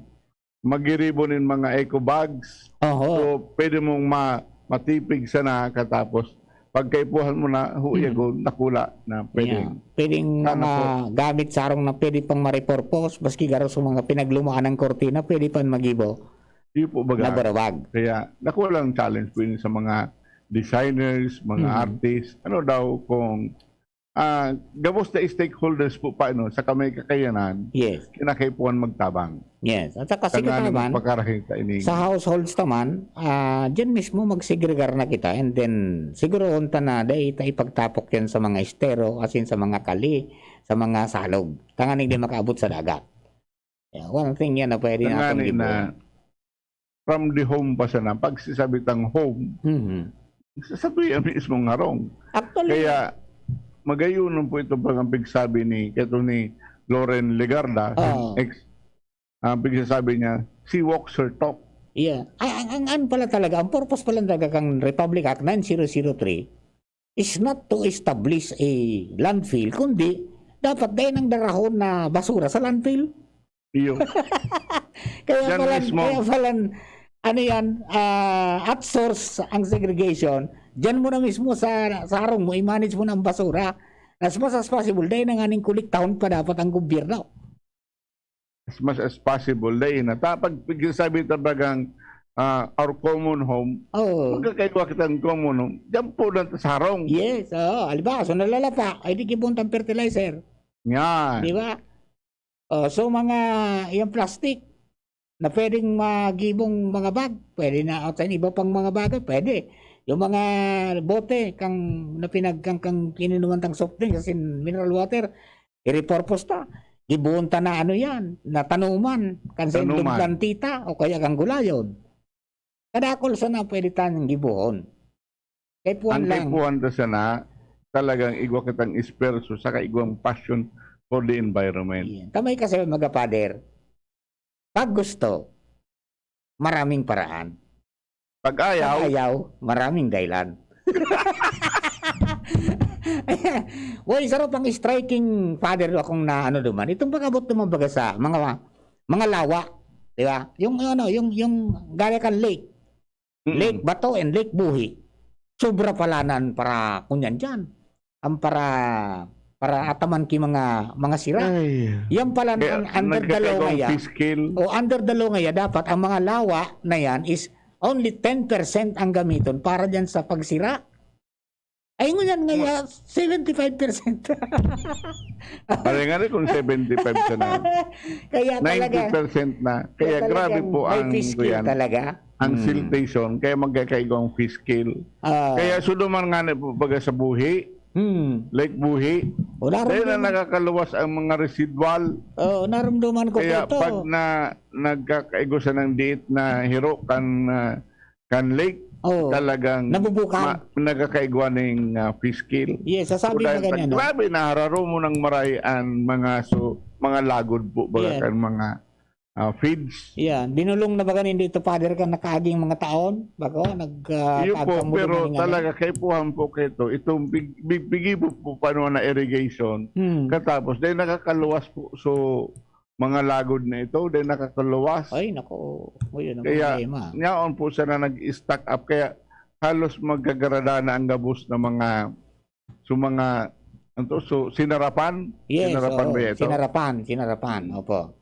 magiribo nin mga eco bags. Oho. So, pwede mong ma-, matipig sana, katapos pagkaipuhan mo na, huya Mm. ko, nakula na pwede. Yeah. Pwedeng Sana mga po. gamit sarong na pwede pang ma-repurpose, maski garo sa mga pinaglumaan ng kortina, pwede pang magibo Iyo po baga. na barabag. Kaya, nakulang challenge po yun sa mga designers, mga Mm. artists. Ano daw kung, ah, gabos na stakeholders po pa, ano, sa kamay kakayanan, Yes. kinakaipuhan magtabang. Yes. At saka, sige Tanganing naman, magpakarahay ta ini. sa households naman, ah, dyan mismo magsegregar na kita, and then, sigurohon ta na dai ta ipagtapok yan sa mga estero, as in, sa mga kali, sa mga salog. Tanganing di makaabot sa dagat. Yeah, one thing yan na pwede Tangani natin na gibohon. from the home pa sana, pag sisabitang home, Mhm. sa, sa tuya mismong harong. Actually, Kaya, magayonon po ito pag ang pigsabi ni, kato ni Loren Legarda, Oo. ex, ang pigsasabi niya, "She walks her talk." Yeah. Ay, ang, ang, ang pala talaga, ang purpose pala talaga kang Republic Act nine zero zero three is not to establish a landfill, kundi dapat dai nang darahon na basura sa landfill. Iyo. Kaya Yan pala, mismo. kaya pala, ano yan, ah, outsource ang segregation. Diyan mo na mismo sa, sa harong mo, i-manage mo na ang basura. As much as possible, dai na nganing kolektahon pa dapat ang gobyerno. As much as possible, dai na. Ta-, pag, pag sabi ta bagang, ah, our common home, Oo. magkakaigwa kitang common home, diyan po na sa harong. Yes, oo. Halimbawa, so nalalapa, ay di gibohon tang fertilizer. Yan. Di ba? Oh, so mga, yung plastic na pwedeng magibong mga bag, pwede na, o sa iba pang mga bagay, pwede. Yung mga bote kang, na pinag-, kang, kang ininuman tang soft drinks, as in mineral water, i-repurpose ta. Gibohon ta na ano yan, na tanuman, kan sa Tanuman. indong plantita, o kaya kang gulayon. Kadakul sana pwede tang gibohon. Kaipuhan Ang lang. kaipuhan ta sana, talagang igwa kitang esperso, saka igwang passion for the environment. Iyan. Kamay kasi, mga pader, pag gusto, maraming paraan. Pag ayaw, Pag ayaw, maraming dahilan. Uy, sarap ang striking, Father, akong na ano duman. Itong pag-abot naman baga sa mga, mga lawa, di ba? Yung ano, yung, yung gaya kan lake. Mm. Lake Bato and Lake Buhi. Sobra pala nan para kunyan dyan. Ang para, para ataman ki mga, mga sira. Ay. Yan pala Kaya an-, under the law nagkakaigwang ngaya. fish kill. O, under the law ngaya, dapat ang mga lawa na yan is only ten percent ang gamiton para dyan sa pagsira. Ay, ngunyan ngaya, seventy-five percent. Pare nga rin kung seventy-five ka na. Kaya talaga, Ninety percent na. Kaya kaya grabe talagang po may ang, fish kill kuyan, talaga. ang Hmm. siltation. Kaya magkakaigwang fish kill. Ah. Kaya suduman nga na po baga sa buhi. Hmm. Lake Buhi. O, Dahil na naramdaman. nakakaluwas ang mga residual. Oo, naramdaman ko Kaya po ito. pag na, nagkakaigo siya ng diit na hiro kan, ah, kan lake, Oo. talagang Nabubukan. ma-, nagkakaigwa ning, ah, fish kill. Yes, sasabi So, na dahil ganyan, pag no? grabe, nahararo mo ng maray ang mga su-, mga lagod po, baga Yeah. kan mga, ah, feeds. Yeah, binulong na ba ganin dito, Father, kan nakaaging mga taon? Bako, nag, ah, Iyo po, kagkang pero bulong na talaga, kaipuhan po kayo ito. Itong big, big, bigi po, po paano na irrigation. Hmm. Katapos, dahil nakakaluwas po, so, mga lagod na ito, dahil nakakaluwas. Ay, nako. O, yun ang Kaya, problema. yaon po siya na nag-stack up. Kaya, halos magkagarada na ang gabos na mga, so, mga, ano to, so, sinarapan? Yes, Sinarapan oo. ba ito? Sinarapan, sinarapan. Opo.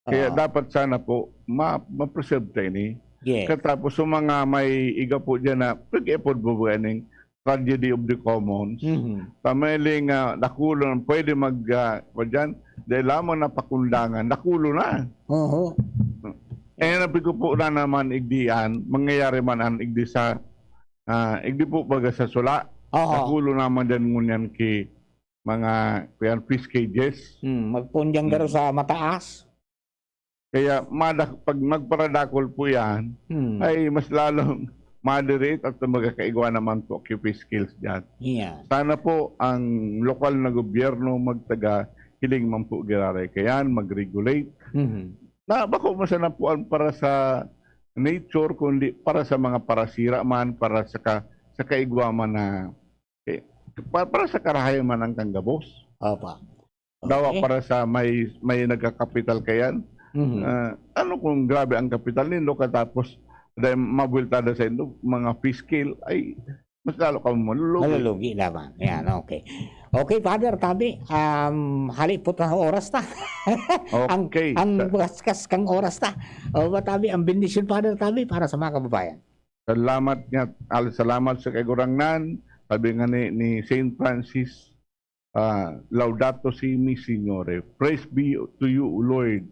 Kaya Oo. dapat sana po, ma-, ma-preserve tayo ni. Yes. Katapos, so, mga may iga po dyan na, pag-epod po ba ning tragedy of the commons? Mhm. Pamili nga, nakulo na, pwede mag, ah, pa dyan, dahil lamang napakundangan, nakulo na. Oho. Eh, nabi ko po na naman, igdian, mangyayari man ang igdi sa, ah, igdi po baga sa sula. Oho. Nakulo naman dyan ngunyan ki mga, kuyan, fish cages. Hmm, magpundyang Hmm. garo sa mataas. Kaya madak-, pag magparadakol po yan, Hmm. ay mas lalong moderate at magkakaigwa naman po ki fish kills dyan. Yeah. Sana po ang lokal na gobyerno magtaga, hiling man po giraray kayan, mag-regulate. Mhm. Na bako man sana po ang para sa nature, kundi para sa mga parasira man, para sa ka-, sa kaigwa man na, eh, pa-, para sa karahay man ang kanggabos. Opa. Dawa Okay. para sa may, may nagkakapital kayan. Mhm. Ah, ano kung grabe ang kapital nindo, katapos dahil mabultada sa indo, mga fish kill, ay, mas lalo ka malulugi. Malulugi naman. Yan, okay. Okay, Father, tabi, um, halipot na oras ta. Ang, Okay. ang Sa- baskas kang oras ta. O ba, tabi, ang bendisyon, Father, tabi, para sa mga kababayan. Salamat nga, al-, salamat sa Kagurangnan. Sabi nga ni, ni Saint Francis, ah, "Laudato si Signore." Praise be to you, O Lord.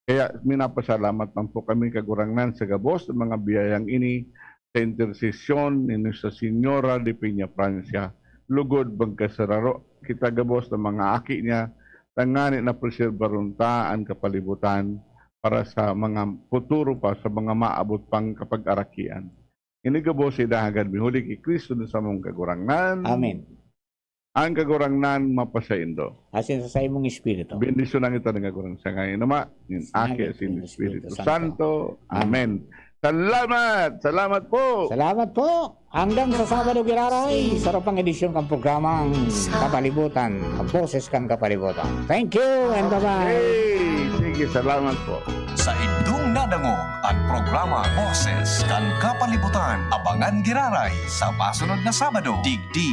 Kaya minapasalamat man po kami, Kagurangnan, sa gabos ng mga biyayang ini, sa intersesyon ni Nuestra Señora de Peñafrancia. Lugod magkasararo kita gabos ng mga aki niya, tangani na preserbaron ta an kapalibutan para sa mga futuro pa, sa mga maabot pang kapag-arakian. Ini gabos idahagad mi huli ki Cristo na samong Kagurangnan. Amen. Ang Kagurangnan mapasaindo. Asin sa saimong espiritu. Bendisyonan kita ng Kagurangnan sa ngayon, Ama, nin Sa Aki, ngalan asin ni Espiritu Espiritu Santo. Santo. Amen. Amen. Salamat! Salamat po! Salamat po! Hanggang sa Sabado giraray, sa sarong pang edisyon kan programang Kapalibutan, Boses kan Kapalibutan. Thank you and bye-bye! Okay. Sige, salamat po. Saindong nadangog an programa Boses kan Kapalibutan. Abangan giraray sa masunod na Sabado, digdi